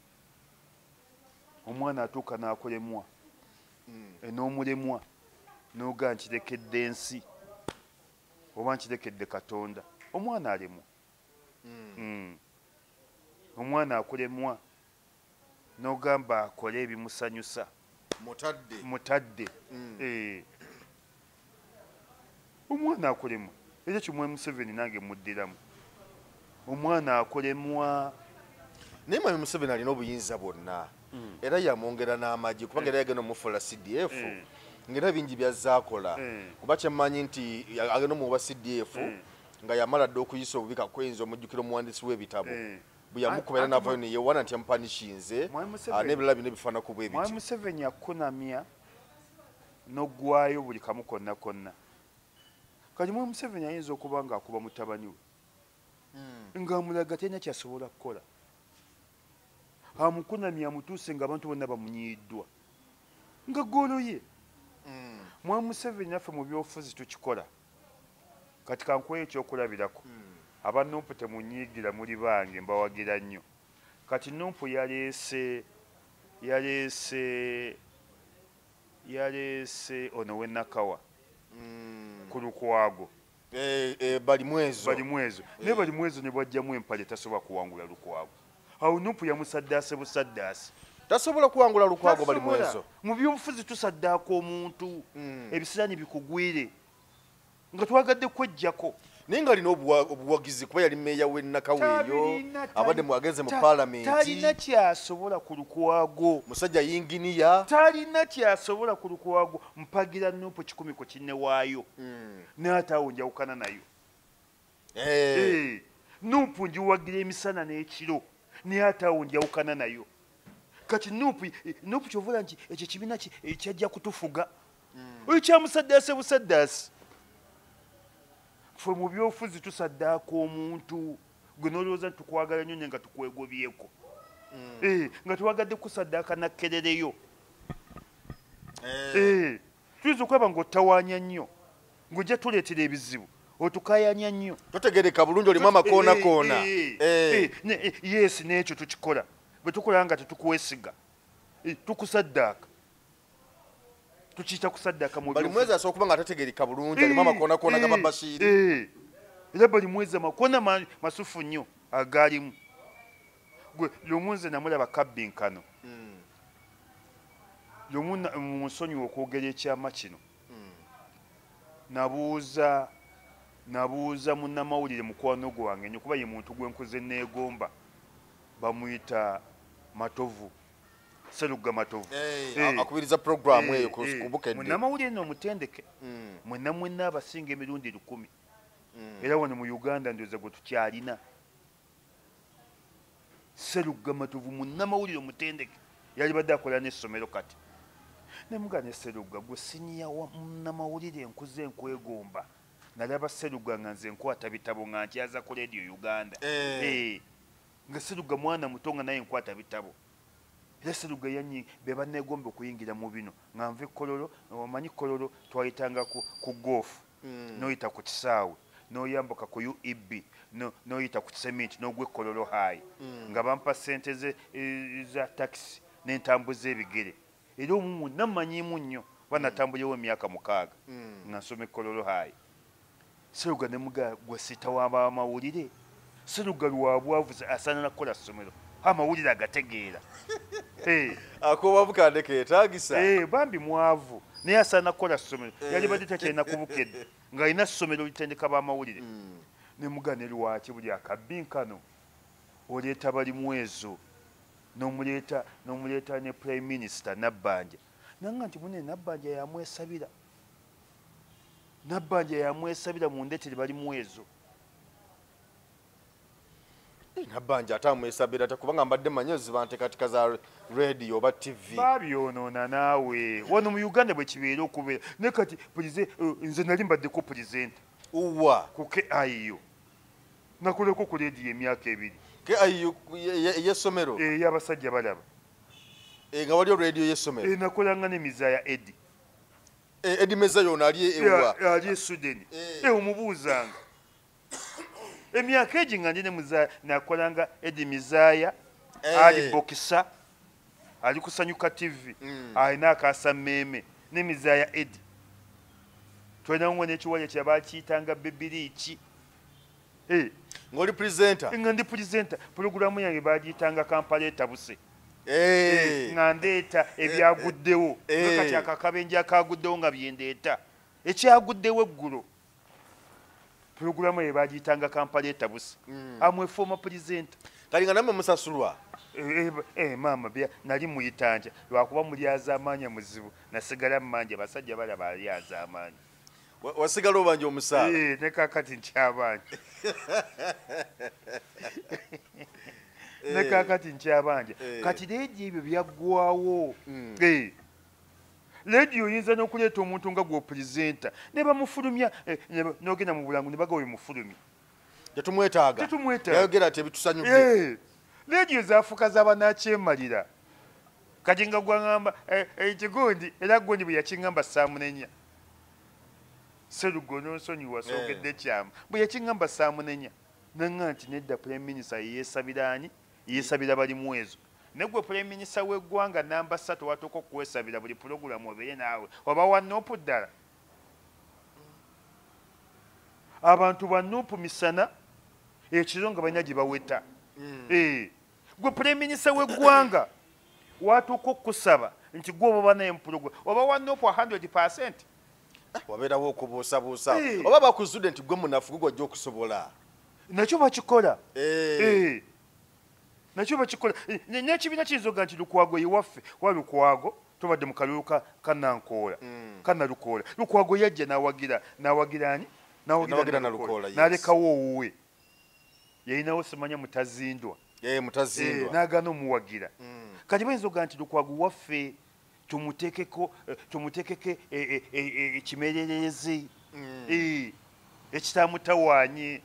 Speaker 1: Omwana atuuka n'akulemwa. N'omulemwa n'ogaa nkirekedde ensi oba nkirekedde Katonda. Omwana alemwa. Omwana akulemwa n'ogamba akole ebimusanyusa.
Speaker 2: Mutadde.
Speaker 1: Mutadde. Omwana akulemwa. Ekyo kimwe Museveni nange muddiramu. Omwana akulemwa.
Speaker 2: Naye Mwami Museveni alina obuyinza bwonna. Era yamwongera n'amagye kubanga era yagenda omufuula CDF. Ng'era bingi by'azaakola. Kuba kyemmanyi nti agenda omuwa CDF nga yamala dda okuyisa obubi Kakwenza omujjukira omuwandiisi w'ebitabo. Bwe yamukuba era n'avaayo ne yeewaana nti yamupanishinze, n'ebirala bino ebifaananako bwe bityo.
Speaker 1: Mwami Museveni akunamya N'oggwayo buli kamu konna konna. Kati mwe Museveni ayinza okuba ng'akuba mutabani we. Ng'amulaga talina kyasobola kukola. Amukunamye amutuuse ng'abantu bonna bamunyiiddwa. Nga ggoolo ye. Mwe Museveni naffe mu byobufuzi tukikola. Kati kankuwe ekyokulabirako. Aba Numpu temunyiigira muli bange mbawagira nnyo. Kati Numpu yaleese ono w'e Nakawa ku Lukwago.
Speaker 2: Balimwezo.
Speaker 1: Balimwezo. Naye Balimwezo ne bw'aggyamu empale tasobola kuwangula Lukwago. Awo Numpu yamusaddaase busaddaase.
Speaker 2: Tasobola kuwangula Lukwago Balimwezo.
Speaker 1: Mu byobufuzi tusaddaaka omuntu. Ebisiraani bikugwire. Nga twagadde kweggyako.
Speaker 2: Naye nga alina obuwagizi kuba yali meeya w'e Nakawa eyo, abadde agenze mu paalamenti.
Speaker 1: Talina kyasobola ku Lukwago.
Speaker 2: Musajja yinginiya.
Speaker 1: Talina kyasobola ku Lukwago. Mpagira Numpu 1 ku kinne waayo. Naye ate awo njawukana nayo. Numpu ngiwagira emisana n'ekiro. Naye ate awo njawukana nayo. Kati Numpu ky'ovula nti ekyo ekibiina kyajja kutufuga. Oyo kyamusaddaase busaddaasi. Ffe mu byobufuzi tusaddaaka omuntu gwe n'olowooza nti tukwagala nnyo naye nga tukwegobyeko. Nga twagadde kusaddaaka nakkerereyo. Tuyinza okulaba ng'ottawaanya nnyo, ng'ojja tuleetera ebizibu, otukaayanya nnyo.
Speaker 2: Totegereka bulungi olimu amakoonakoona.
Speaker 1: Yes, n'ekyo tukikola. Bwe tukola nga tetukwesiga, tukusaddaaka. Tukiyita kusaddaaka mu
Speaker 2: Balimwezo asobola okuba nga tategereka bulungi, alimu amakoonakoona ga Babashiiri.
Speaker 1: Era Balimwezo amakoona masufu nnyo agaalimu. Gwe lumu nze namulaba kabbinkano. Lumu mu nsonyiwa okwogera ekyama kino. Nabuuza munnamawulire mukwano gwange nnyo kuba ye muntu gwe nkuze neegomba. Bamuyita Matovu. Seruga Matovu.
Speaker 2: Akubiriza programu eyo ku Bukedde.
Speaker 1: Munnamawulire nno omutendeke. Mwenna mwenna abasinga emirundi 1000. Era wano mu Uganda ndowooza gwe tukyalina. Seruga Matovu munnamawulire omutendeke. Yali badde akola n'essomero kati. Ne mugane Seruga gwe siniya wa munnamawulire nkuze nkwegomba. Nalaba Seruga nga nze nkwata bitabo nga nkyaza ku Radio Uganda. Nga Seruga mwana muto nga naye nkwata bitabo. Era Seruga yanyi be banneegomba okuyingira mu bino. Nga nva e Kololo, omanyi Kololo twayitanga ku golf. N'oyita ku kisaawe, n'oyambuka ku UEB, n'oyita ku cement, n'ogwa e Kololo High. Nga bampa ssente za taxi n'entambuza ebigere. Era omumu nammanyiimu nnyo, kuba natambulewo emyaka 6 nga nsoma e Kololo High. Seruga ne mugaa gwe sita w'abamawulire. Seruga lwa bwavu asaana kukola ssomero. Amawulire agategeera.
Speaker 2: Akobwavu kande keetaagisa.
Speaker 1: Bambi mwavu naye asaana kukola ssomero. Yali badde takyalina ku Bukedde ng'alina ssomero litendeka b'amawulire. Ne mugaa ne lwaki buli akabbinkano oleeta Balimwezo n'omuleeta ne Prime Minister Nabbanja. Nanga nti munne Nabbanja yamwesabira. Nabbanja yamwesabira mundeetere Balimwezo.
Speaker 2: Nabbanja ate amwesabira kubanga mbadde mmanyi ziba nteekateeka za radio oba TV.
Speaker 1: Babyonoona naawe. Wano mu Uganda bwe kibeera okubeera. Naye kati nze nali mbaddeko pulezidenti.
Speaker 2: Uwa.
Speaker 1: Ku KIU. Nakoleko ku radio emyaka 2.
Speaker 2: KIU ey'essomero?
Speaker 1: Ey'abasajja balaba.
Speaker 2: Nga waliyo radio y'essomero?
Speaker 1: Nakolanga ne Mizaya Eddie.
Speaker 2: Eddie Mezaya ono ali ewa?
Speaker 1: Ali e Sweden. Omubuuzanga. Emyaka egi nga ndi ne Muzaya, nakolanga Eddie Mizaya, Ali Bokisa, ali ku Sanyuka TV, alina akaasa mmeeme, ne Mizaya Eddie. Twalinawo n'ekiwalya kye baakiyitanga Bebiriiki.
Speaker 2: Ng'oli presenter?
Speaker 1: Nga ndi presenter. Pulogulaamu yange baagiyitanga Kampala etabuse. Nga ndeeta ebyaguddewo. Nga kati akakabenje akaaguddewo nga bye ndeeta. Ekyaguddewo eggulo. Pulogulaamu eyo baagiyitanga Kampala etabuse. Amwe former presenter.
Speaker 2: Kali nga nammwe musasulwa?
Speaker 1: Maama nali muyita ntya lwakuba mulyazaamaanya muzibu nasigala mmanja basajja balaba alyazaamaanya.
Speaker 2: Wasigala obanja omusaala?
Speaker 1: Ne kaakati nkyabanja. Ne kaakati nkyabanja. Kati leegi ebyo byaggwawo. Lediyo oyinza n'okuleeta omuntu nga gw'opulezenta ne bamufulumya, n'ogenda mu bulango ne bagawa mufulumya.
Speaker 2: Tetumwetaaga.
Speaker 1: Tetumwetaaga.
Speaker 2: Yayogera tebitusanyudde.
Speaker 1: Lediyo zaafuuka z'abanakyemalira. Kati nga gwaŋŋamba ekigundi era gundi bwe yakiŋŋamba saamunenya. Serugo n'onsonyiwa soogedde kyama. Bwe yakiŋŋamba saamunenya. Naŋŋa nti nedda Prime Minister yeesabira ani? Yeesabira Balimwezo. Ne gwe Prime Minister w'eggwanga namba 3 watuuka okwesabira buli pulogulaamu obeere naawe. Oba wa NUP ddala. Abantu ba NUP misana ekiro nga balina gye baweta. Gwe Prime Minister w'eggwanga watuuka okusaba nti gwe oba naye mu pulogulaamu. Oba wa NUP 100%.
Speaker 2: Wabeerawo okubuusabuusa. Oba bakuzudde nti gwe munafu gwe ojja okusobola.
Speaker 1: Nakyo bakikola. Nakyo bakikola. N'ekibiina kiyinza okuga nti Lukwago ye waffe. Wa Lukwago tubadde mu kalulu ka Nankoola. Ka Nalukoola. Lukwago yajja n'awagira n'awagira ani?
Speaker 2: N'awagira Nalukoola, yes.
Speaker 1: N'alekawo owuwe. Yalinawo simanya Mutazindwa.
Speaker 2: Mutazindwa.
Speaker 1: N'agaana omuwagira. Kati bayinza okuga nti Lukwago waffe tumuteekeko tumuteekeko ekimererezi. Ekitamutawaanye.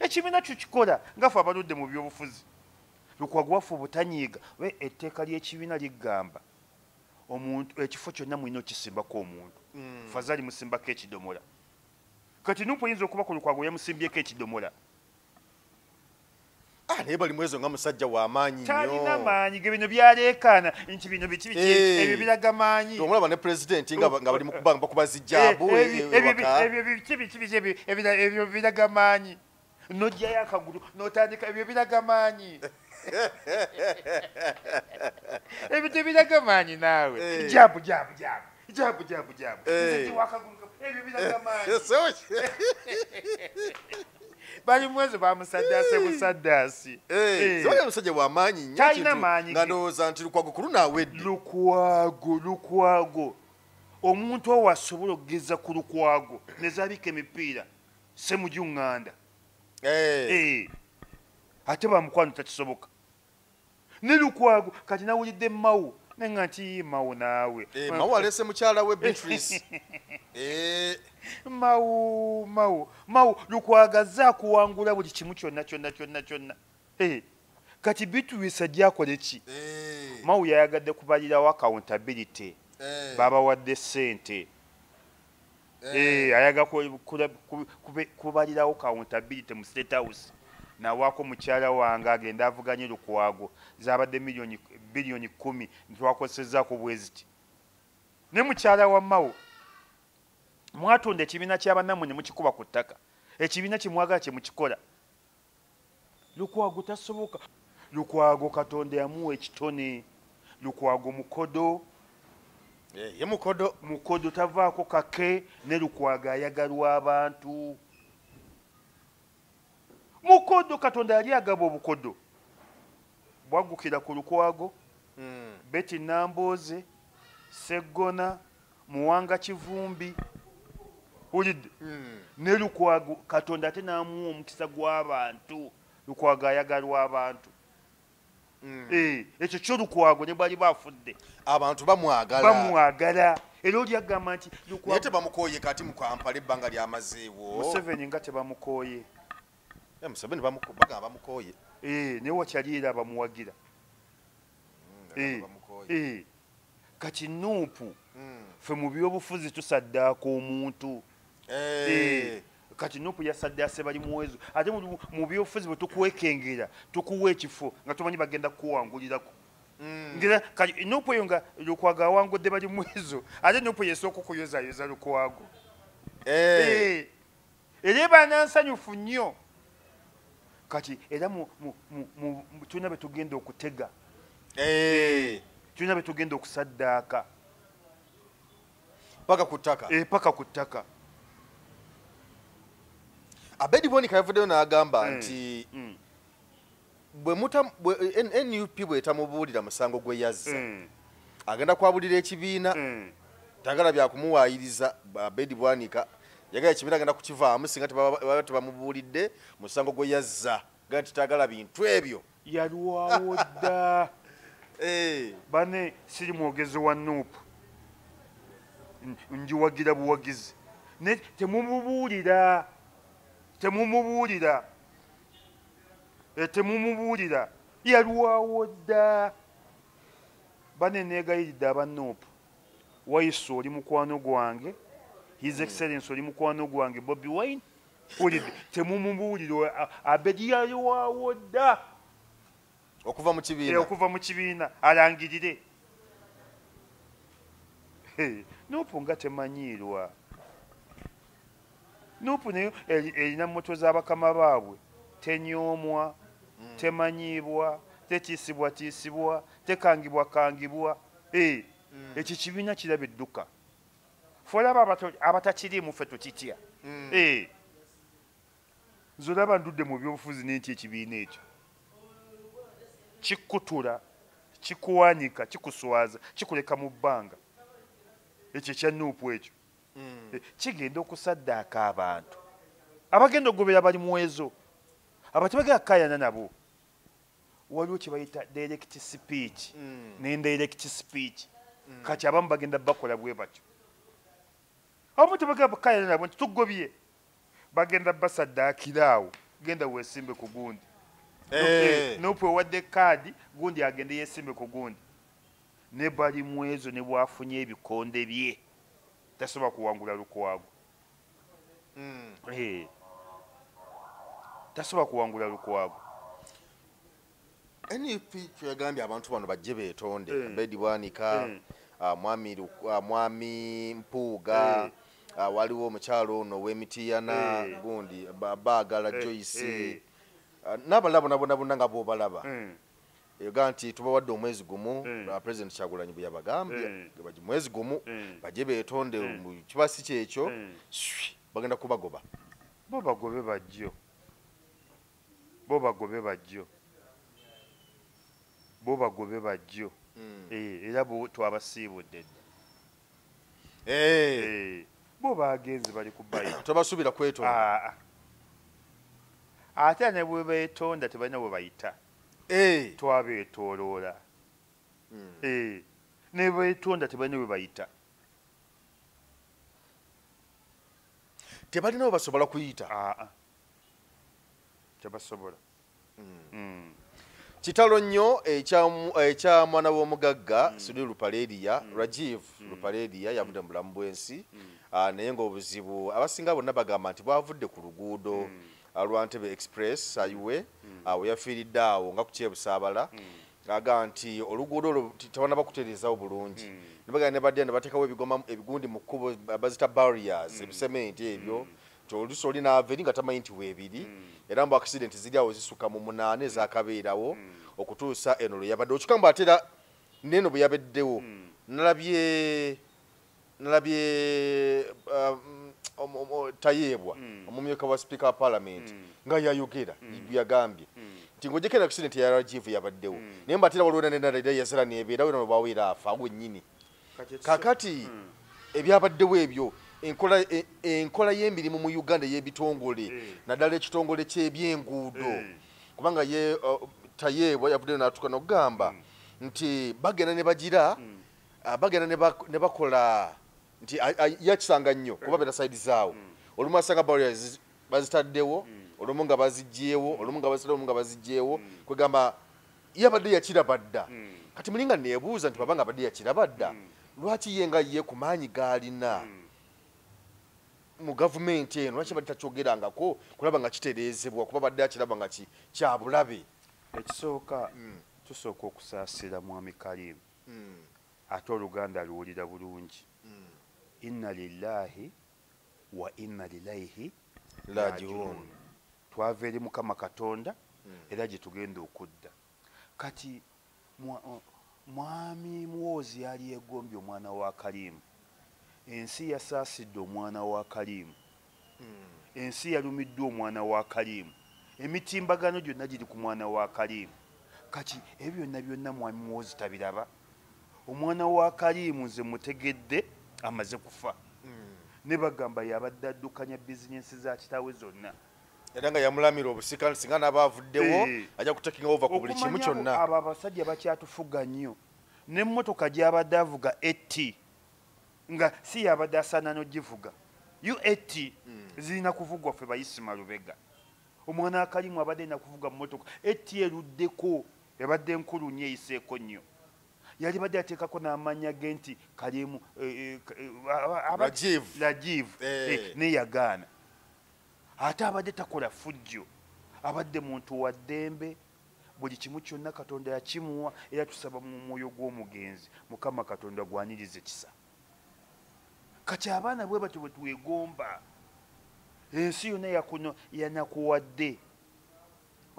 Speaker 1: Ekibiina kyo kikola nga ffe abaludde mu byobufuzi. Lukwago waffe obutanyiiga we etteeka ly'ekibiina ligamba omuntu ekifo kyonna mulina okisimbako omuntu. Fazali musimbako ekidomola. Kati NUP oyinza okuba ku Lukwago yamusimbyeko ekidomola.
Speaker 2: Naye Balimwezo nga musajja w'amaanyi nnyo.
Speaker 1: Talina maanyi ge bino byaleekaana nti bino biki biki ebyo biraga maanyi.
Speaker 2: Omulaba ne pulezidenti nga bali mu kuba bakuba zijaabu ewaka.
Speaker 1: Ebyo biki biki biki ebyo biraga maanyi. N'oggyayo akagulu n'otandika ebyo biraga maanyi. Ebyo tebiraga maanyi naawe. Jab jab jab. Jab jab jab. Nze wakagulu ebyo biraga maanyi. Balimwezo bamusaddaase busaddaasi.
Speaker 2: Sewali musajja w'amaanyi nnyo.
Speaker 1: Talina maanyi.
Speaker 2: Nga ndowooza nti Lukwago ku luno awedde.
Speaker 1: Lukwago Lukwago. Omuntu owo asobola okugeza ku Lukwago ne zaabika emipiira Ssemujju Nganda. Ate bamukwano takisoboka. Ne Lukwago kati nawulidde Mawu nenga nti Mawu naawe.
Speaker 2: Mawu alese mukyala we Beatrice.
Speaker 1: Mawu Mawu Mawu Lukwago azze akuwangula buli kimu kyonna kyonna kyonna kyonna. Kati Beatrice ajja akole ki? Mawu yayagadde kubalirawo accountability. Babawadde ssente. Ayaga kubalirawo accountability mu State House. Nawaako mukyala wange agenda avuganye Lukwago zabadde biliyoni 10 ntwakozesezzaako bweziti. Ne mukyala wa Mawu mwatunda ekibiina ky'abannammwe ne mukikuba ku ttaka. Ekibiina kimwagala kye mukikola. Lukwago tasoboka. Lukwago Katonda yamuwa ekitone. Lukwago mukodo.
Speaker 2: Ye mukodo.
Speaker 1: Mukodo tavaako kake ne Lukwago ayagalwa abantu. Mukodo Katonda yali agaba obukodo. Bwaggukira ku Lukwago, Betty Nambooze, Seggona, Muwanga Kivumbi. Hulidde. Ne Lukwago Katonda ate n'amuwa omukisa gw'abantu. Lukwago ayagalwa abantu. Ekyo kyo Lukwago ne bali bafudde.
Speaker 2: Abantu bamwagala.
Speaker 1: Bamwagala. Era oli agamba nti Lukwago
Speaker 2: naye tebamukooye kati mu Kampala ebbanga ly'amazeewo.
Speaker 1: Museveni nga tebamukooye.
Speaker 2: Museveni bagamba bamukooye.
Speaker 1: Naye wakyali era bamuwagira. Kati NUP ffe mu byobufuzi tusaddaaka omuntu. Kati NUP yasaddaase Balimwezo. Ate mu byobufuzi bwe tukwekengera tukuwa ekifo nga tumanyi bagenda kukuwangulirako. Ngera kati NUP eyo nga Lukwago awangudde Balimwezo ate NUP yesooka okuyozayoza Lukwago. Era eba nansanyufu nnyo. Kati era tulina be tugenda okutega. Tulina be tugenda okusaddaaka.
Speaker 2: Paka ku ttaka.
Speaker 1: Paka ku ttaka.
Speaker 2: Abedi Bwanika yavuddeyo n'agamba nti NUP bw'etamubuulira musango gwe yazza agenda kwabulira ekibiina tagala bya kumuwaayiriza. Abedi Bwanika yagala ekibiina agenda kukivaamu singa tebamubuulidde musango gwe yazza, gamba nti tagala bintu ebyo.
Speaker 1: Yalwawo dda. Bane siri mwogezi wa NUP. Njiwagira buwagizi. Ne temumubuulira. Temumubuulira. Temumubuulira. Yalwawo dda. Bane neegayiridde aba NUP. Wayiso oli mukwano gwange. His Excellency oli mukwano gwange Bobi Wine. Olidde temumubuulira Abedi yalwawo dda.
Speaker 2: Okuva mu kibiina.
Speaker 1: Okuva mu kibiina alangirire. NUP nga temanyiirwa. NUP nayo erina mmoto z'abakama baabwe. Tenyoomwa, temanyiibwa, tetiisibwatiisibwa, tekangibwakangibwa. Ekyo kibiina kiraba edduka. Ffe olaba abatakiriimu ffe tukitya. Nze olaba ndudde mu byobufuzi n'entya ekibiina ekyo. Kikutula, kikuwanika, kikuswaza, kikuleka mu bbanga. Ekyo ekya NUP ekyo. Kigenda okusaddaaka abantu. Abagenda okugobera bali mwezo. Abatebagenda kukaayana nabo. Waliwo kye bayita direct speech ne indirect speech. Kati abamu bagenda bakola bwe batyo. Abamu tebagenda kukaayana nabo nti tugobye. Bagenda basaddaakira awo. Genda weesimbe ku gundi. NUP ewadde kaadi, gundi agende yeesimbe ku gundi. Ne bali mwezo ne bwafunye ebikonde bye. Tasobola kuwangula Lukwago. Tasobola kuwangula Lukwago.
Speaker 2: NUP kyeyagambye abantu bano bajje beetonde. Abedi Bwanika, mwami Mpuuga, waliwo omukyalo ono ow'Emitiyana, gundi Baagala Joyce, n'abalala bonna bonna bonna nga bw'obalaba. Ega nti tubawadde omwezi gumu, President Kyagulanyi bwe yabagambye, mwezi gumu bajje beetonde, kiba si kyekyo bagenda kubagoba.
Speaker 1: Bo bagobe bajjo. Bo bagobe bajjo. Bo bagobe bajjo. Era bo twabasiibudde dda. Bo bagenze bali ku bayi.
Speaker 2: Tobasuubira kwetonda.
Speaker 1: Ate ne bwe beetonda tebalina bwe bayita. Twabeetooloola. Ne beetonda tebalina bwe bayita.
Speaker 2: Tebalina bwe basobola kuyita.
Speaker 1: Tebasobola.
Speaker 2: Kitalo nnyo ekya mwana w'omugagga Sudhir Ruparelia, Rajiv Ruparelia yavudde mu bulamu bw'ensi, naye ng'obuzibu abasinga bonna bagamba nti bwavudde ku luguudo lwa Entebbe Express Highway, we yafiiridde awo nga ku Kyebusaabala, aga nti oluguudo olwo tebannaba kutereezaawo bulungi. Ne bagenda ne badda ne bateekawo ebigoma ebigundi mu kkubo bazita barriers, ebisementi ebyo, nti oluusi oli n'ava eri nga tamanyi nti weebiri, era mbu accident ziri awo zisukka mu 8 ezakabeerawo okutuusa eno lwe yabadde. Okikamba ate era n'eno bwe yabeddewo, nalabye Tayeebwa omumyuka wa Speaker wa Parliament nga yayogera yagambye nti ng'oggyeko eno accident ya Rajiv yabaddewo, naye mbu ate era waliwo n'endala era yazala n'ebeerawo eno bwaweera afa wennyini. Kaakati ebyabaddewo ebyo, enkola y'emirimu mu Uganda y'ebitongole, naddala ekitongole ky'ebyenguudo, kubanga ye Tayeebwa yavuddeyo n'atuuka n'okugamba nti bagenda ne bagira, bagenda ne bakola nti yakisanga nnyo kuba beera side zaawo. Olumu asanga barriers bazitaddewo, olumu nga baziggyeewo, olumu nga bazitaddewo, olumu nga baziggyeewo, kwegamba yabadde yakiraba dda. Kati mulinga neebuuza nti baba nga abadde yakiraba dda, lwaki ye nga ye ku maanyi g'alina mu gavumenti eno, lwaki abadde takyogerangako kulaba nga kitereezebwa, kuba badde akiraba nga kya bulabe?
Speaker 1: Ekisooka, tusooka okusaasira mwami Karim. Ate Oluganda luwulira bulungi. Inna lillahi wa inna ilaihi
Speaker 2: rajiun.
Speaker 1: Twava eri Mukama Katonda era gye tugenda okudda. Kati mwami Muhoozi yali yeegombye omwana wa Karimu. Ensi yasaasidde omwana wa Karimu. Ensi yalumiddwa omwana wa Karimu. Emitimbagano gyonna giri ku mwana wa Karimu. Kati ebyo byonna byonna mwami Muhoozi tabiraba. Omwana wa Karimu nze mutegedde amaze kufa. Ne bagamba yabadde addukanya bizinensi za kitaawe zonna.
Speaker 2: Era nga yamulamira obusika singa n'aba avuddewo ajja kutakinga over ku buli kimu kyonna.
Speaker 1: Abo abasajja bakyatufuga nnyo. N'emmotoka gy'abadde avuga AT Nga si yabadde asaana n'ogivuga. UAT zirina kuvugwa ffe bayisima Lubega. Omwana akalimu abadde nakuvuga mmotoka AT eruddeko, ebadde nkulu nnyo, eyiseeko nnyo. Yali badde ateekako n'amannya ge nti Kalimu
Speaker 2: Rajiv,
Speaker 1: Rajiv naye yagaana. Ate abadde takola fujjo, abadde muntu wa ddembe, buli kimu kyonna Katonda yakimuwa, era tusaba mu mwoyo gw'omugenzi Mukama Katonda gwanirize kisa. Kati abaana bwe batyo bwe twegomba, ensi yonna yanakuwadde,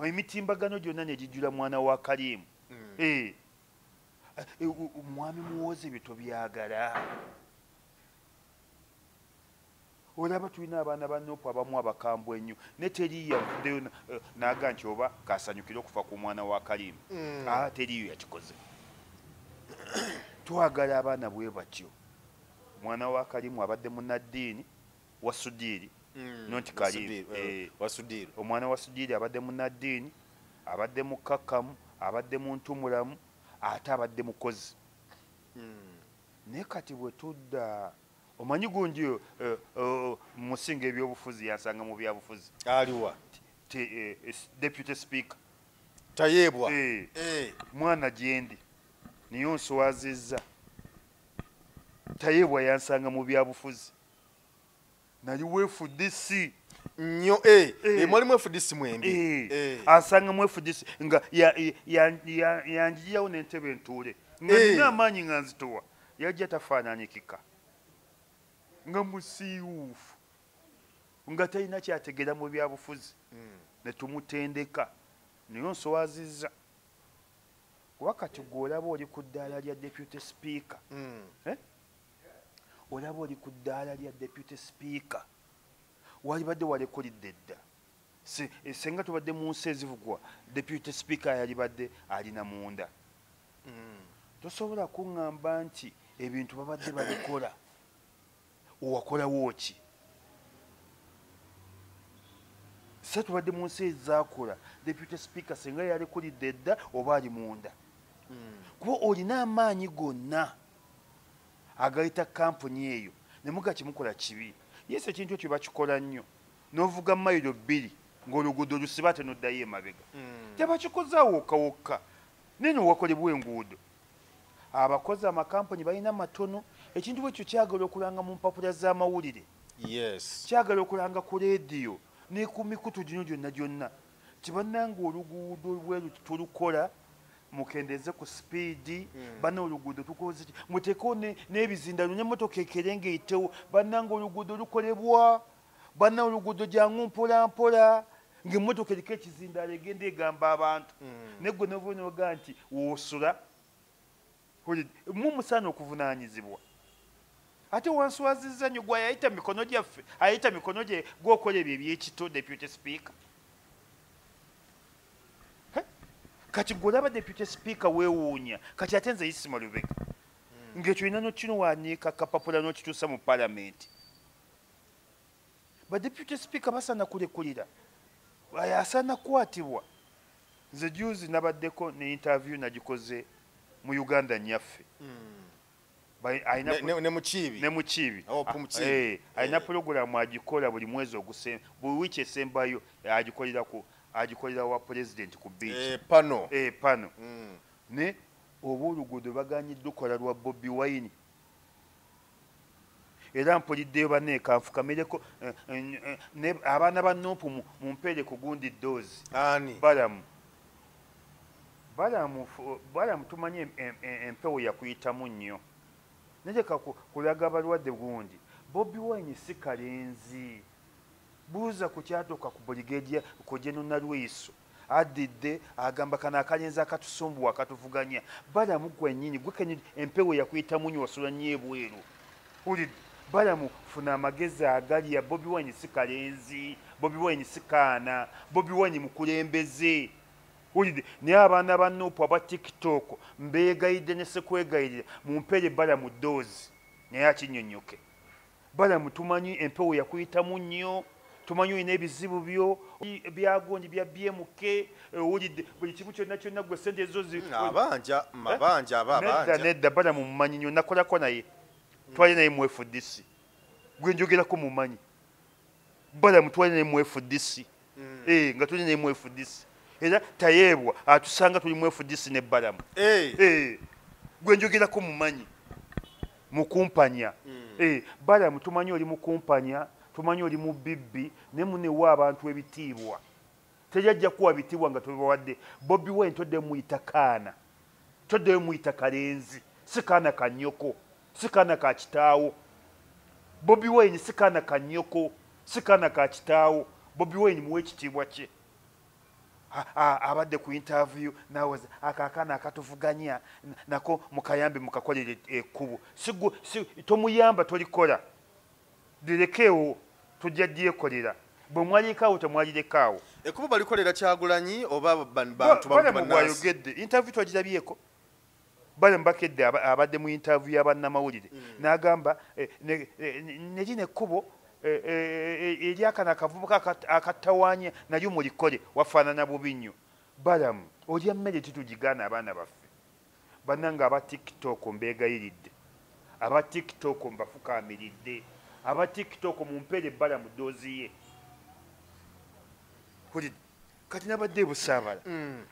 Speaker 1: emitimbagano gyonna ne gijjula mwana wa Kalimu. Mwami Muhoozi ebyo tobyagala. Olaba tulina abaana ba Nupu abamu abakambwe ennyo, ne teriyo yavuddeyo n'aga nti oba kasanyukire okufa ku mwana wa Kalimu. Teriyo yakikoze. Twagala abaana bwe batyo. Mwana wa Kalimu abadde munnaddiini wa Sudiiri, not Kalimu.
Speaker 2: Wa Sudiiri.
Speaker 1: Omwana wa Sudiiri abadde munnaddiini, abadde mukkakkamu, abadde muntu mulamu, ate abadde mukozi. Naye kati bwe tudda, omanyi gundi musinga ebyobufuzi yansanga mu byabufuzi.
Speaker 2: Aliwa?
Speaker 1: Deputy Speaker.
Speaker 2: Tayebwa.
Speaker 1: Mwana gyendi niyo nswazizza. Tayebwa yansanga mu byabufuzi. Nali we FDC.
Speaker 2: Nnyo, mwalimu FDC mwembi.
Speaker 1: Asanga mu FDC nga yanjirawo n'entebe entuule. Nga nina amaanyi nga nzitowa. Yajja tafaananyikika. Nga musiiwuufu. Nga talina kyategeera mu byabufuzi. Ne tumutendeka. Naye nswazizza. Kuba kati gw'olaba oli ku ddaala lya Deputy Speaker. Olaba oli ku ddaala lya Deputy Speaker. Walibadde walekulidde dda. Senga tubadde mu nsi ezivugwa, Deputy Speaker yalibadde alina munda. Tosobola kuŋŋamba nti ebintu babadde babikola. Owakolawo ki? Se tubadde mu nsi ezaakola, Deputy Speaker senga yalekulidde dda oba ali munda. Kuba olina amaanyi gonna agayita kampuni eyo, ne muga kimukola kibi. Yesu ekintu ekyo bakikola nnyo. N'ovuga mayiro 2 ng'oluguudo lusiba ate n'oddayo emabega. Tebakikozaawo wokka wokka. Naye wakolebwa enguudo. Abakozi amakampuni balina matono. Ekintu bwekyo kyagala okulanga mu mpapula z'amawulire. Kyagala okulanga ku leediyo ne ku mikutu gino gyonna gyonna. Tibannanga oluguudo bweru tulukola, mukendeze ku sipiidi, banna oluguudo tukoze ki? Muteeko n'ebizindalo n'emmotoka ekerenge eyitewo, bannanga oluguudo lukolebwa, banna oluguudo jangu mpola mpola, ng'emmotoka eriko ekizindaalo egenda egamba abantu. Naye ggwe n'ova n'ogaa nti w'osula, mu musaana okuvunaanyizibwa. Ate wanswazizza nnyo gwe ayita mikono gyaffe, ayita mikono gye gw'okola ebyo eby'ekito Deputy Speaker. Kati gwe olaba Deputy Speaker weewuunya, kati ate nze Isma Lubega. Ng'ekyo olina n'okiwanika akapapula n'okituusa mu Paalamenti. Ba Deputy Speaker basaana kulekulira, asaana kukwatibwa. Nze juzi nabaddeko ne interview nagikoze mu Uganda nnyaffe.
Speaker 2: Ne Mukiibi.
Speaker 1: Ne Mukiibi. Alina pulogulaamu agikola buli mwezi buli wiiki esembayo agikolera wa Pulezidenti ku beach.
Speaker 2: Pano.
Speaker 1: Pano. Ne oba oluguudo baganyiddwa okukola lwa Bobi Wine. Era mpuliddeyo banne kanfukamireko abaana ba Nupu mumpeere ku gundi ddoozi.
Speaker 2: Ani?
Speaker 1: Balamu. Balamu tumanyi empewo yakuyitamu nnyo. Naye kulaga abalwadde gundi. Bobi Wine si kalenzi. Buuza ku kyatuuka ku Brigadier ku General Nalweyiso. Addidde agamba kano akalenzi akatusumbuwa akatuvuganya. Balamu gwe nnyini gwe kennyini empewo yakuyitamu nnyo wasula nnyo ebweru. Owulidde? Balamu funa amagezi agalya. Bobi Wine si kalenzi, Bobi Wine si kaana, Bobi Wine mukulembeze. Owulidde? Naye abaana ba Nupu aba TikTok mbeegayidde ne sekwegayirira mumpeere Balamu ddoozi naye akinnyonnyoke. Balamu tumanyi empewo yakuyitamu nnyo, tumanyi olina ebizibu byo byagundi bya BMK, owulidde buli kimu kyonna kyonna gwe ssente ezo
Speaker 2: Mabanja, mabanja, aba abanja.
Speaker 1: Nedda, nedda, Balamu mumanyi nnyo, nakolako naye. Twali naye mu FDC. Gwe njogerako mumanyi. Balamu twali naye mu FDC. Nga tuli naye mu FDC. Era Tayebwa atusanga tuli mu FDC ne Balamu. Gwe njogerako mumanyi. Mukumpanya. Balamu tumanyi oli mukumpanya, tumanyi oli mu bibbi, ne munewa abantu ebitiibwa. Tejajja kuwa bitiibwa nga tubibawadde. Bobi Wine todde muyita kaana. Todde muyita kalenzi. Si kaana ka nnyoko. Si kaana ka kitaawo. Bobi Wine si kaana ka nnyoko. Si kaana ka kitaawo. Bobi Wine muwe ekitiibwa kye. Abadde ku interview nawoza akaakaana akatuvuganya nako mukayambe mukakolere ekkubo. Tomuyamba tolikola. Lirekeewo tujja dyekolera. Bwe mwalirekawo temwalirekaawo.
Speaker 2: Ekkubo balikolera Kyagulanyi oba bantu
Speaker 1: bwayogedde. Interview twagirabyeko. Balamu bakedde abadde mu interview y'abannamawulire. N'agamba ne lino ekkubo eryakano akavubuka akatawaanya nalyo mulikole wafaanana bubi nnyo. Balamu olya mmere titugigaana abaana baffe. Bannange aba TikTok mbeegayiridde. Aba TikTok mbafukaamiridde. Aba TikTok mumpeere Balamu ddoozi ye. Kati nabadde e Busaabala.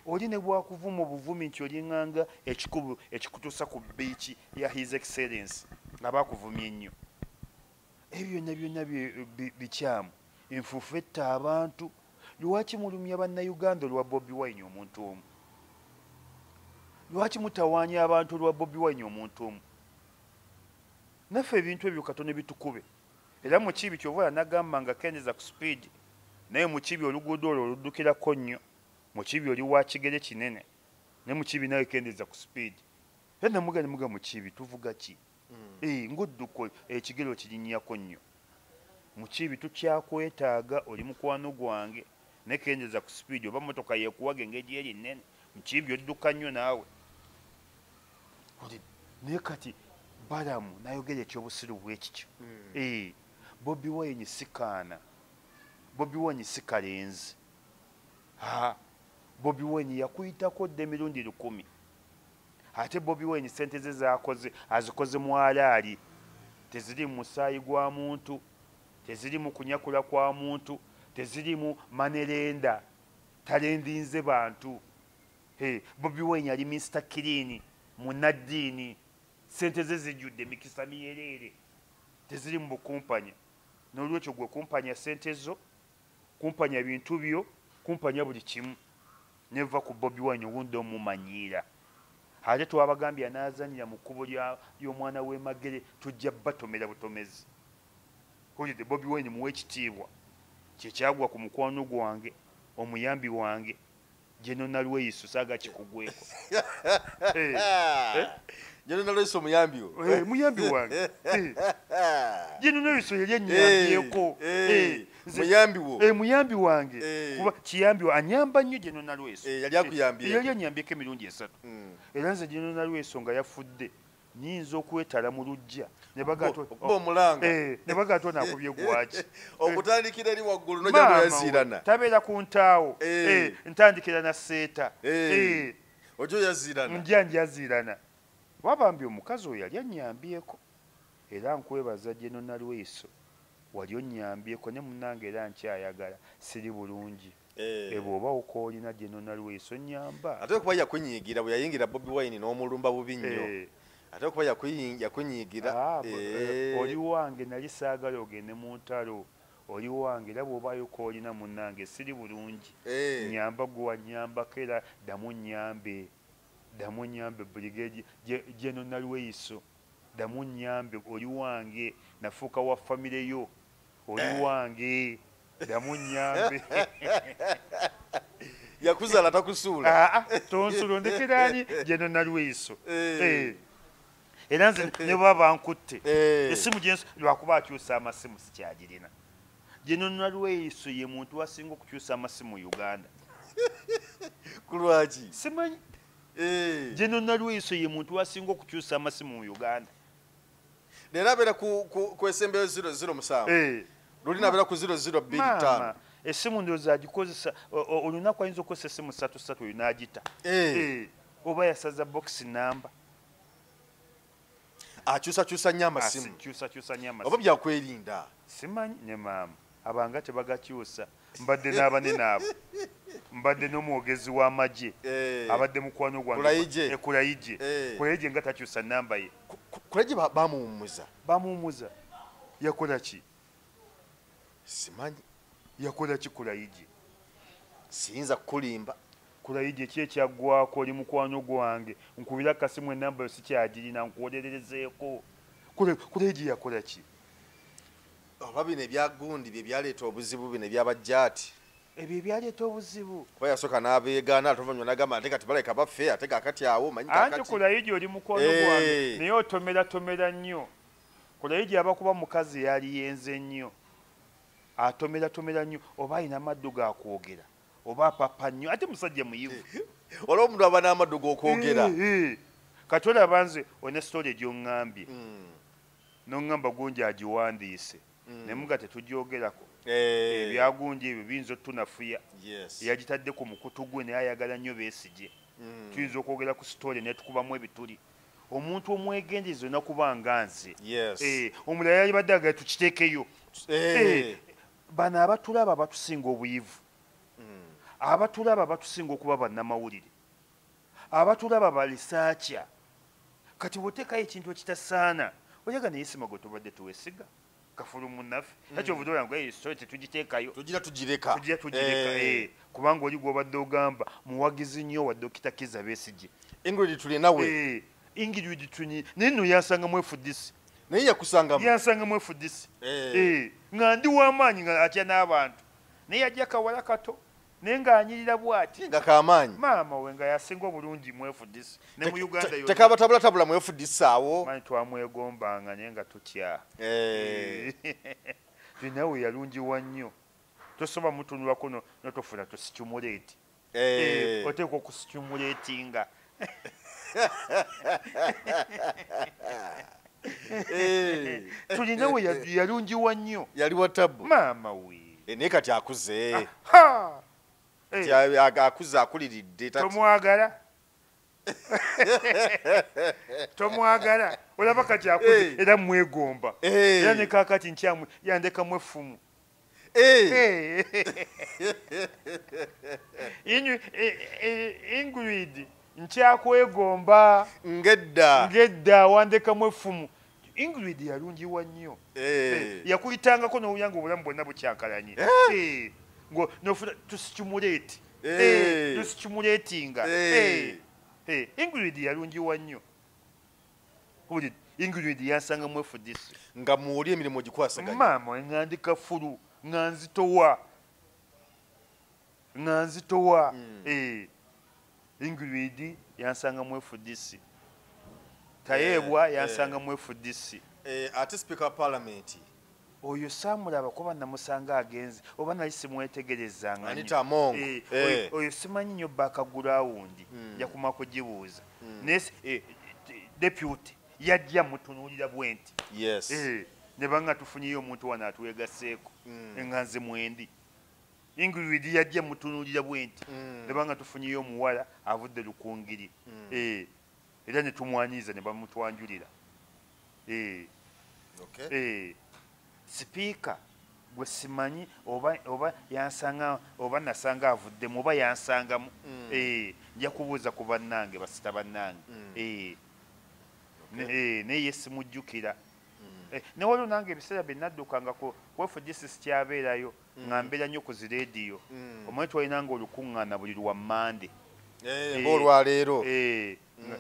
Speaker 1: Oli ne bwakuvuma obuvumi nti oliŋŋanga ekikubo ekikutuusa ku bbiici ya His Excellence nga bakuvumye nnyo. Ebyo byonna byonna bikyamu. Enfuufu etta abantu. Lwaki mulumya bannayuganda olwa Bobi Wine omuntu omu? Lwaki mutawaanya abantu olwa Bobi Wine omuntu omu? Naffe ebintu ebyo katono bitukube. Era Mukiibi ky'ova nagamba nga kendeza ku speed, naye Mukiibi oluguudo olwo oluddukirako nnyo. Mukiibi oli wa kigere kinene, naye Mukiibi nawe kendeza ku speed. Era namuga nemuga Mukiibi tuvuga ki? Ng'odduka ekigere okirinnyako nnyo. Mukiibi tukyakwetaaga oli mukwano gwange, naye kendeza ku speed oba mmotoka yeekuwaga engeri eri ennene. Mukiibi odduka nnyo naawe. Naye kati Balamu n'ayogera ekyobusiru bwe kityo. Bobi Wine si kaana. Bobi Wine si kalenzi. Bobi Wine yakuyitako dda emirundi 1000. Ate Bobi Wine ssente ze z'akoze azikoze mu alaali. Teziri mu musaayi gwa muntu, teziri mu kunyakula kwa muntu, teziri mu manerenda, talendinze bantu. Bobi Wine ali Mr. Clean, munnaddiini. Ssente ze zijjudde emikisa myereere, teziri mu bukumpanya. N'olwekyo gwe kumpanya ssente zo, kumpanya bintu byo, kumpanya buli kimu. Neva ku Bobi Wine owundi omumanyiira. Ate twabagambye anaazannyira mu kkubo ly'omwana w'e Magere tujja batomera butomezi. Owulidde Bobi Wine muwe ekitiibwa. Kye kyagwa ku mukwano gwange, omuyambi wange, General Nalweyiso saaga kikugweko.
Speaker 2: General Nalweyiso muyambi wo?
Speaker 1: Muyambi wange. General Nalweyiso yali annyambyeko.
Speaker 2: Muyambi wo?
Speaker 1: Muyambi wange. Kuba kiyambi anyamba nnyo General Nalweyiso.
Speaker 2: Yali akuyambyeko.
Speaker 1: Yali annyambyeko emirundi 3. Era nze General Nalweyiso nga yafudde nnyinza okwetala mu luggya ne bagato nakubye gwaki.
Speaker 2: Okutandikira eri waggulu n'ojja kuyaziirana.
Speaker 1: Tabeera ku ntaawo. Ntandikira na seeta.
Speaker 2: Ojja oyaziirana.
Speaker 1: Nja njaziirana. Wabambi omukazi oyo yali annyambyeko. Era nkwebaza General Nalweyiso wali onnyambyeko ne munnange era nkyayagala siri bulungi. Bw'oba okoolina General Nalweyiso nnyamba.
Speaker 2: Ate okuba yakunyiigira bwe yayingira Bobi Wine n'omulumba bubi nnyo. Ate okuba yakunyiigira.
Speaker 1: Oli wange nali saagala ogende mu ntalo. Oli wange era bw'obaayo koolina munnange siri bulungi. Nnyamba gwe wannyambako era ddamu nnyambe. Ddamu nnyambe Brigadier General Nalweyiso. Ddamu nnyambe oli wange nafuuka wa famire yo. Oli wange ddamu nnyambe.
Speaker 2: Yakuzaala takusuula.
Speaker 1: Tonsuula ondekeraani General Nalweyiso. Era nze ne bw'aba bankutte essimu gye lwakuba akyusa amasimu sikyagirina. General Nalweyiso ye muntu asinga okukyusa amasimu mu Uganda.
Speaker 2: Ku lwaki?
Speaker 1: Simanyi. General Nalweyiso ye muntu asinga okukyusa amasimu mu Uganda.
Speaker 2: Leero abeera ku esembeyo 007. Luli n'abeera ku 0025.
Speaker 1: Essimu ndowooza agikozesa olunaku ayinza okukozesa essimu 33 oyo n'agita. Oba yasaza box namba.
Speaker 2: Akyusakyusa nnyo amasimu.
Speaker 1: Akyusakyusa nnyo amasimu.
Speaker 2: Oba byakwerinda.
Speaker 1: Simanyi ne maama. Abanga tebagakyusa. Mbadde n'abanene abo. Mbadde n'omwogezi w'amagye. Abadde mukwano gwange.
Speaker 2: Kulayigye.
Speaker 1: Kulayigye. Kulayigye nga takyusa namba ye.
Speaker 2: Kulayigye bamuwummuza.
Speaker 1: Bamuwummuza. Yakola ki?
Speaker 2: Simanyi.
Speaker 1: Yakola ki Kulayigye?
Speaker 2: Siyinza kukulimba.
Speaker 1: Kulayigye ki ekyaggwako oli mukwano gwange. Nkubira akasimu ennamba yo sikyagirina nkuwolerezeeko. Kulayigye yakola ki?
Speaker 2: Oba bino ebyagundi bye byaleeta obuzibu bino ebyabajjaati.
Speaker 1: Ebyo ebyaleeta obuzibu.
Speaker 2: Kuba yasooka n'abeegaana ate oluvannyuma n'agamba ate kati balabika baffe ate kaakati awo manyi kaakati.
Speaker 1: Anti Kulayigye oli mukwano gwange naye otomeratomera nnyo. Kulayigye aba kuba mukazi yaliyenze nnyo. Atomeratomera nnyo oba alina amaddu ga kwogera oba apapa nnyo ate musajja muyivu.
Speaker 2: Waliwo omuntu aba n'amaddu g'okwogera.
Speaker 1: Kati olaba nze olina story gy'oŋŋambye. N'oŋŋamba gundi agiwandiise. Ne muga tetugyogerako. Ebyagundi ebyo biyinza otunafuya. Yagitadde ku mukutu gwe naye ayagala nnyo Besigye. Tuyinza okwogera ku story ne tukubamu ebituli. Omuntu omwegendereza olina kuba nga nze. Omulala yalibadde agala tukiteekeyo. Bano abatulaba batusinga obuyivu. Abatulaba batusinga okuba bannamawulire. Abatulaba balisaakya. Kati bw'oteekayo ekintu ekitasaana, oyaga naye sima gwe tubadde tuwesiga. Kafulu munnaffe. Nakyo ovudde olaba nga story tetugiteekayo.
Speaker 2: Tugira tugireka.
Speaker 1: Tugira tugireka. Kubanga oli gw'obadde ogamba muwagizi nnyo wa Dokita Kizza Besigye.
Speaker 2: Ingrid tuli nawe.
Speaker 1: Ingrid tuli naye nno yansangamu FDC.
Speaker 2: Naye yakusangamu.
Speaker 1: Yansangamu FDC. Nga ndi w'amaanyi nga atya n'abantu. Naye yajja kawala kato. Naye ng'anyirira bw'ati.
Speaker 2: Nga k'amaanyi.
Speaker 1: Maama we nga yasinga obulungi mu FDC. Ne mu Uganda yonna.
Speaker 2: Tekabatabulatabula mu FDC awo.
Speaker 1: Manyi twamwegombanga naye nga tutya. Nawe yalungiwa nnyo. Tosobola mutunulako n'otofuna tosikimulate. Oteekwa okusikimulatinga. Tulinawe yalungiwa nnyo.
Speaker 2: Yali wa tabbu.
Speaker 1: Maama we.
Speaker 2: Naye kati akuze. Akuze akuliridde.
Speaker 1: Tomwagala. Tomwagala. Olaba kati akuze era mwegomba. Era ne kaakati nkyamu yandekamu effumu. Ingrid nkyakwegomba.
Speaker 2: Ngedda.
Speaker 1: Ngedda wandekamu effumu. Ingrid yalungiwa nnyo. Yakuyitangako n'owulira ng'obulamu bwonna bukyankalanye. N'ofuna tusikimulate. Tusikimulatinga. Ingrid yalungiwa nnyo. Ingrid yansangamu FDC.
Speaker 2: Nga muwuli emirimu gikwasaganya.
Speaker 1: Maama nga ndi kafulu nga nzitowa. Nga nzitowa. Ingrid yansangamu FDC. Tayebwa yansangamu FDC.
Speaker 2: Ate Speaker wa Parliament.
Speaker 1: Oyo saamulaba kuba namusanga agenze oba nali simwetegerezanga nnyo.
Speaker 2: Anita Among.
Speaker 1: Oyo simanyi nnyo background nja kugibuuza. Naye deputy yajja mutunuulira bwe nti.
Speaker 2: Yes.
Speaker 1: Ne banga tufunyeyo omuntu wano atwegaseeko nga nze mwendi. Ingrid yajja mutunuulira bwe nti. Ne banga tufunyeyo omuwala avudde Lukungiri. Era ne tumwanyiza ne bamutwanjulira.
Speaker 2: Okay.
Speaker 1: Speaker gwe simanyi oba yansanga oba nasanga avuddemu oba yansangamu. Nja kubuuza ku bannange basita bannange. Naye simujjukira. Ne waliwo nange ebiseera bye naddukanga ku FDC sikyabeerayo nga mbeera nnyo ku zireediyo. Omanyi twalinanga olukuŋŋaana buli lwa Mmande.
Speaker 2: Ng'olwaleero.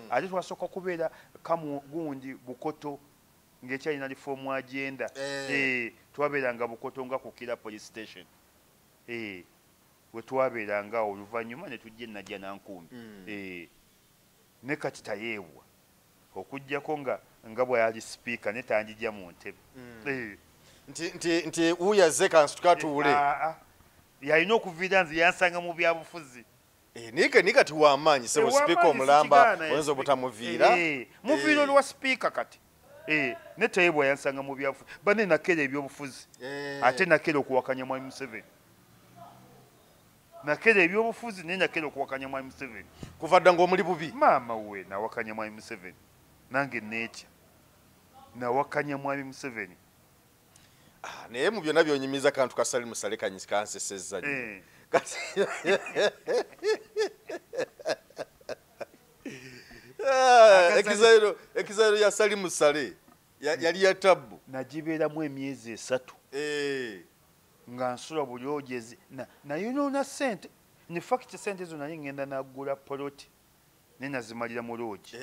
Speaker 1: Ate twasooka kubeera kamu gundi Bukoto ng'ekyalina reform agenda. Twabeeranga Bukoto nga ku Kira Police Station. We twabeeranga awo oluvannyuma ne tujja e Najjanankumbi. Ne kati Tayebwa okuggyako nga bwe yali sipiika ne tandijja mu ntebe.
Speaker 2: Nti wuuyo azze kansituke atuule.
Speaker 1: Yalina okuviira nze yansanga mu byabufuzi.
Speaker 2: Naye kati w'amaanyi ssebo sipiika omulamba oyinza obutamuviira.
Speaker 1: Muviira olwa sipiika kati. Ne Tayebwa yansanga mu byabufuzi. Banne nakera ebyobufuzi. Ate nakera okuwakanya Mwami Museveni. Nakera ebyobufuzi naye nakera okuwakanya Mwami Museveni.
Speaker 2: Kuva dda ng'omuli bubi.
Speaker 1: Maama we nawakanya Mwami Museveni. Nange neetya. Nawakanya mwami Museveni.
Speaker 2: Naye mu byonna byonyumiza kantu ka Salim Saleh kansesezza nnyo. Ekizayiro ya Salim Saleh yali ya tabbu.
Speaker 1: Nagibeeramu emyezi 3. Nga nsula buli ogyezi nayonoona ssente. In fact ssente ezo nali ngenda nagula poloti naye nazimalira mu loogi.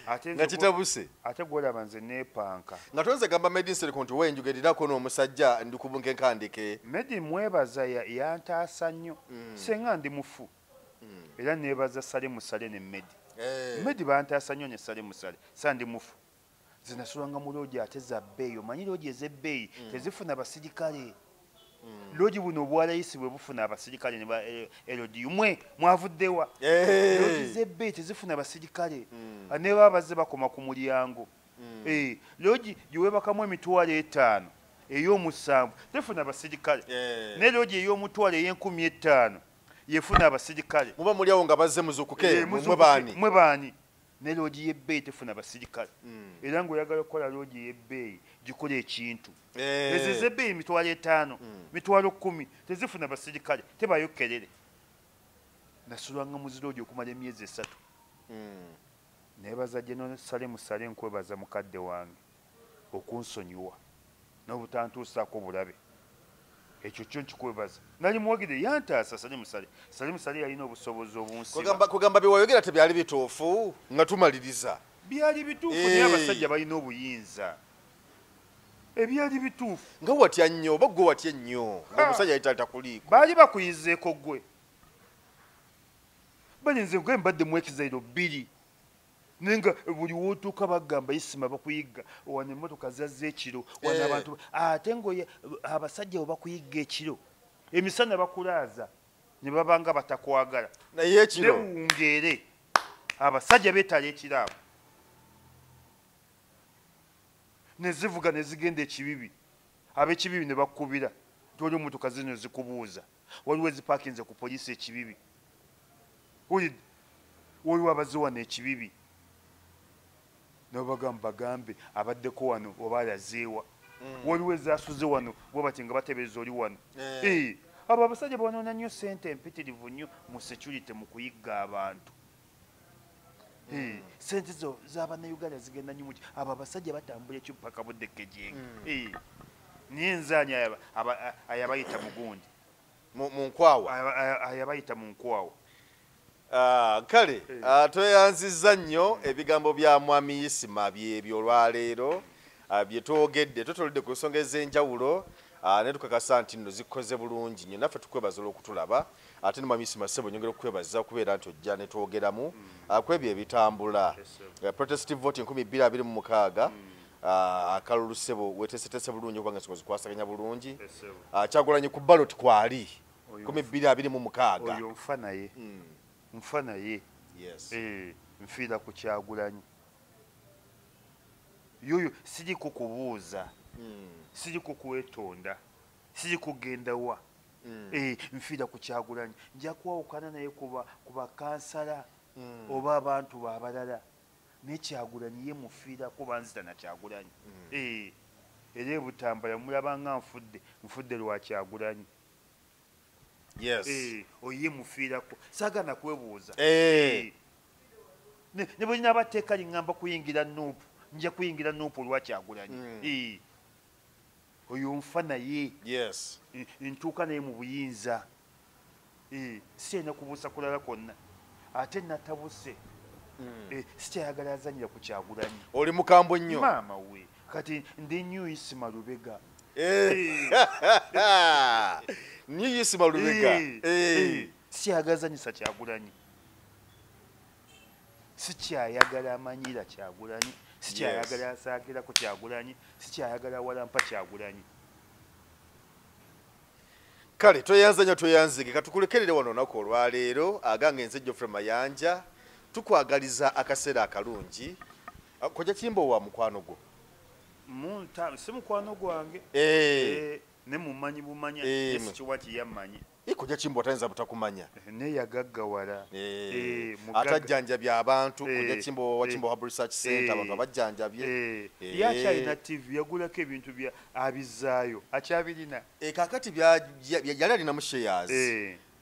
Speaker 2: Nga kitabuse.
Speaker 1: Ate gw'olaba nze neepanka.
Speaker 2: Nga tonze gamba Medi Nsereko nti wenjugerirako n'omusajja ndi ku bunkenkandike.
Speaker 1: Medi mwebaza yantaasa nnyo. Senga ndi mufu. Era neebaza Salim Saleh ne Medi. Medi bantaasa nnyo ne Salim Saleh. Sa ndi mufu. Nze nasulanga mu loogi ate za bbeeyi. Omanyi loogi ez'ebbeeyi tezifuna basirikale. Loogi buno obwalayisi bwe bufuna abasirikale ne ba LDU. Mwe mwavuddewa. Loogi z'ebbeeyi tezifuna basirikale. Ne baba bazze bakoma ku mulyango. Loogi gye weebakamu 5,000 ey'omusanvu tefuna basirikale. Ne loogi ey'omutwalo ey'enkumi 5 yefuna abasirikale.
Speaker 2: Muba muli awo nga bazze muzuukuke, mwe baani?
Speaker 1: Mwe baani? Ne loogi y'ebbeeyi tefuna basirikale. Era ng'oyagala okukola loogi ey'ebbeeyi gikola ekintu. Ezo ez'ebbeeyi 5,000, 10,000 tezifuna basirikale, tebayo kerere. Nasulanga mu ziroogi okumala emyezi 3. Neebaza General Salim Saleh, nkwebaza mukadde wange okunsonyiwa n'obutantuusaako bulabe. Ekyo kyo nkikwebaza. Nali muwagire yantaasa Salim Saleh. Salim Saleh yalina obusobozi obunsiba.
Speaker 2: Kugamba bye wayogera tebyali bituufu nga tumaliriza.
Speaker 1: Byali bituufu naye abasajja balina obuyinza. Ebyali bituufu.
Speaker 2: Nga watya nnyo oba gwe watya nnyo ng'omusajja yali takuliiko.
Speaker 1: Baali bakuyizeeko ggwe. Balinze gwe mbadde mu exile 2. Naye nga buli w'otuuka bagamba Isima bakuyigga, wano emmotoka zazze ekiro, wano abantu ate ng'oye abasajja bwe bakuyigga ekiro, emisana bakulaaza ne baba nga batakwagala.
Speaker 2: Naye ekiro
Speaker 1: newungeere abasajja beetala ekiro abo. Ne zivuga ne zigenda ekibibi, ab'ekibibi ne bakubira nti waliwo emmotoka zino zikubuuza, waliwo ezipaakinze ku poliisi ekibibi, waliwo abazze wano ekibibi. Nabagamba bagambe abaddeko wano oba alazeewa, waliwo ezaasuze wano bwe bati nga bateebereza oli wano. Abo abasajja bonoona nnyo ssente empitirivu nnyo mu security mu kuyigga abantu. Ssente zo z'abannayuganda zigenda nnyo muki. Abo abasajja batambula ekyo paka budde kejenge. Naye nze ani ayabayita mu gundi?
Speaker 2: Mu nkwawa.
Speaker 1: Ayabayita mu nkwawa.
Speaker 2: Kale tweyanzizza nnyo ebigambo bya Mwami Isima byebyo olwaleero bye twogedde. Tutoledde ku nsonga ez'enjawulo ne tukakasa nti nno zikoze bulungi nnyo. Naffe tukwebaza olw'okutulaba. Ate ne Mwami Isima ssebo nyongera okukwebaza okubeera nti ojja ne twogeramu ku ebyo ebitambula. Protest vote 2026 akalulu ssebo weteeseteese bulungi okubanga ensonga zikwasaganya bulungi. Kyagulanyi ku ballot kwali 2026.
Speaker 1: Oyo nfa naye. Nfa naye. Nfiira ku Kyagulanyi. Yoyo siri kukubuuza, siri kukwetonda, siri kugenda wa. Nfiira ku Kyagulanyi. Nja kwawukana naye ku bakansala oba abantu abalala. Ne Kyagulanyi ye mufiirako banzita na Kyagulanyi. Era e Butambala mulaba nga nfudde lwa Kyagulanyi. Oye mufiirako saagana kwebuuza. Ne bwe ninaaba tteeka liŋŋamba kuyingira NUP, nja kuyingira NUP olwa Kyagulanyi. Oyo nfa naye. Ntuuka naye mu buyinza. Sirina kubuusa kulala kwonna. Ate natabuse. Sikyayagala azannyira ku Kyagulanyi.
Speaker 2: Oli mukambwe nnyo.
Speaker 1: Maama we. Kati ndi New Isima Lubega.
Speaker 2: New Isima Lubega.
Speaker 1: Sikyayagala azannyisa Kyagulanyi. Sikyayagala amanyira Kyagulanyi. Sikyayagala asaagirako Kyagulanyi. Sikyayagala walampa Kyagulanyi.
Speaker 2: Kale tweyanza nnyo tweyanzige. Katukulekerere wano olunaku olwaleero. Agange nze Geoffrey Mayanja. Tukwagaliza akaseera akalungi. Kojja Kimbo wa mukwano gwo?
Speaker 1: Si mukwano gwange. Ne mumanyi bumanya yesikiwa tiyammanyi.
Speaker 2: Kojja Kimbowa tayinza butakumanya.
Speaker 1: Ne yagaggawala.
Speaker 2: Atajjanjabya abantu. Kojja Kimbowa wa Kimbowa Herbal Research Center, abantu abajjanjabye.
Speaker 1: Yakyalina TV, yagulako ebintu bya abizaayo, akyabirina.
Speaker 2: Kaakati yali alinamu shares.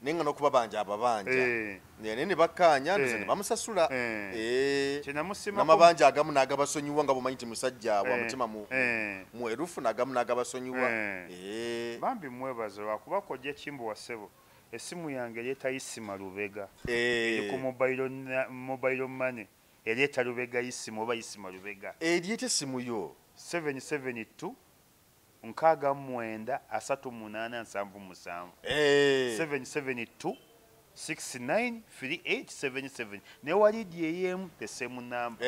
Speaker 2: Naye nga n'okubabanja ababanja. Naye ne bakkaanya, nze ne bamusasula. N'amabanja agamu n'agabasonyiwa nga bw'omanyi nti musajja wa mutima mwerufu, n'agamu n'agabasonyiwa.
Speaker 1: Bambi mwebaza lwakuba Kojja Kimbowa ssebo, essimu yange ereeta Isima Lubega. Eri ku mobile money, ereeta Lubega Isima oba Isima Lubega.
Speaker 2: Eryeta essimu yo?
Speaker 1: 772 69 38 77. 772 69 38 77. Ne walidi ey'emu the same number.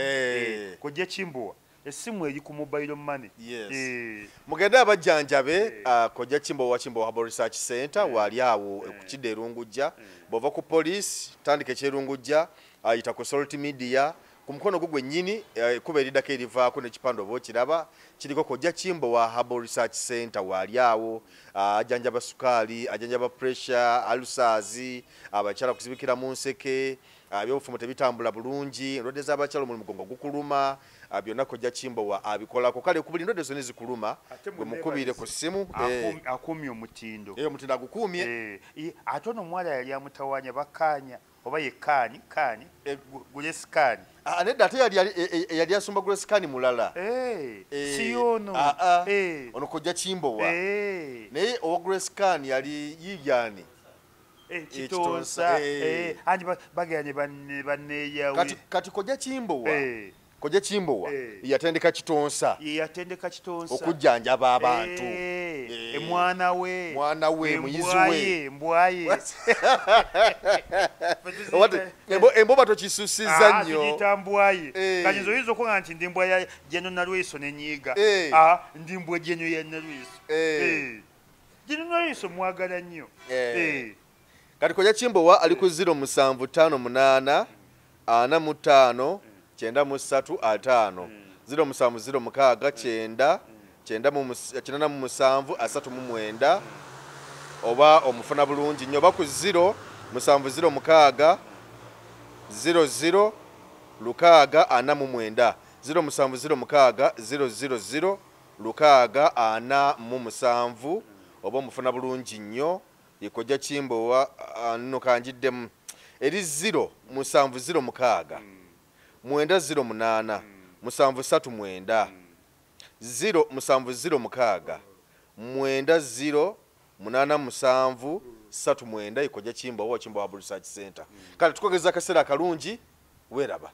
Speaker 1: Kojja Kimbowa essimu eri ku mobile money.
Speaker 2: Yes. Mugende abajjanjabe Kojja Kimbowa, Kimbowa Herbal Research Center, wali awo ku kidda Erungujja. Bw'ova ku police, tandika ekyerungujja, ayita ku Salt Media, ku mukono gwo gwennyini ekkubo eriddako erivaako n'ekipande oba okiraba kiriko Kojja Kimbowa Herbal Research Center, waali awo. Ajjanjaba sukaali, ajjanjaba pressure, ulcers, abakyala kuzibikira mu nseke, ebyobufumu tebitambula bulungi, endwadde z'abakyala, omulimu mugongo gukuluma, byonna Kojja Kimbowa abikolako. Kale ku buli ndwadde zonna ezikuluma,
Speaker 1: Ate
Speaker 2: gwe mukubire ku ssimu.
Speaker 1: Akuumye omutindo.
Speaker 2: Omutindo agukuumye.
Speaker 1: Ate ono omuwala yali amutawaanya bakkaanya oba ye kaani kaani Grace Kaani.
Speaker 2: Ah, nedda, ate yali asumba Grace Kaani mulala.
Speaker 1: Si ono.
Speaker 2: Ah, ah. Ono Kojja Kimbowa. Naye owa Grace Kaani yali yiyaani?
Speaker 1: Kitonsa.
Speaker 2: Kitonsa.
Speaker 1: Anti bagenda ne banneeyawe.
Speaker 2: Kati Kojja Kimbowa, Kojja Kimbowa yatendeka Kitonsa.
Speaker 1: Ye yatendeka Kitonsa.
Speaker 2: Okujjanjaba abantu.
Speaker 1: Mwana we.
Speaker 2: Mwana we, muyizi we.
Speaker 1: Mbwaye, mbwaye.
Speaker 2: Emboba tokisusiza nnyo.
Speaker 1: Tugiyita mbwaye. Kati nze oyinza okuga nti ndi mbwa ya Geno Nalweyiso ne nyiiga. Ndi mbwa Geno ya Nalweyiso. Geno Nalweyiso mwagala nnyo.
Speaker 2: Kati Kojja Kimbowa ali ku 0758 45 93 5. 0706 9 97 39, oba omufuna bulungi nnyo, oba ku 0706 00 6 49, 0706 000 647, oba omufuna bulungi nnyo. Kojja Kimbowa nno kanjiddemu eri 0706 908 739, 0706 9087 39. Kojja Kimbowa, Kimbowa Herbal Research Center. Kale tukogeza akaseera akalungi, weeraba.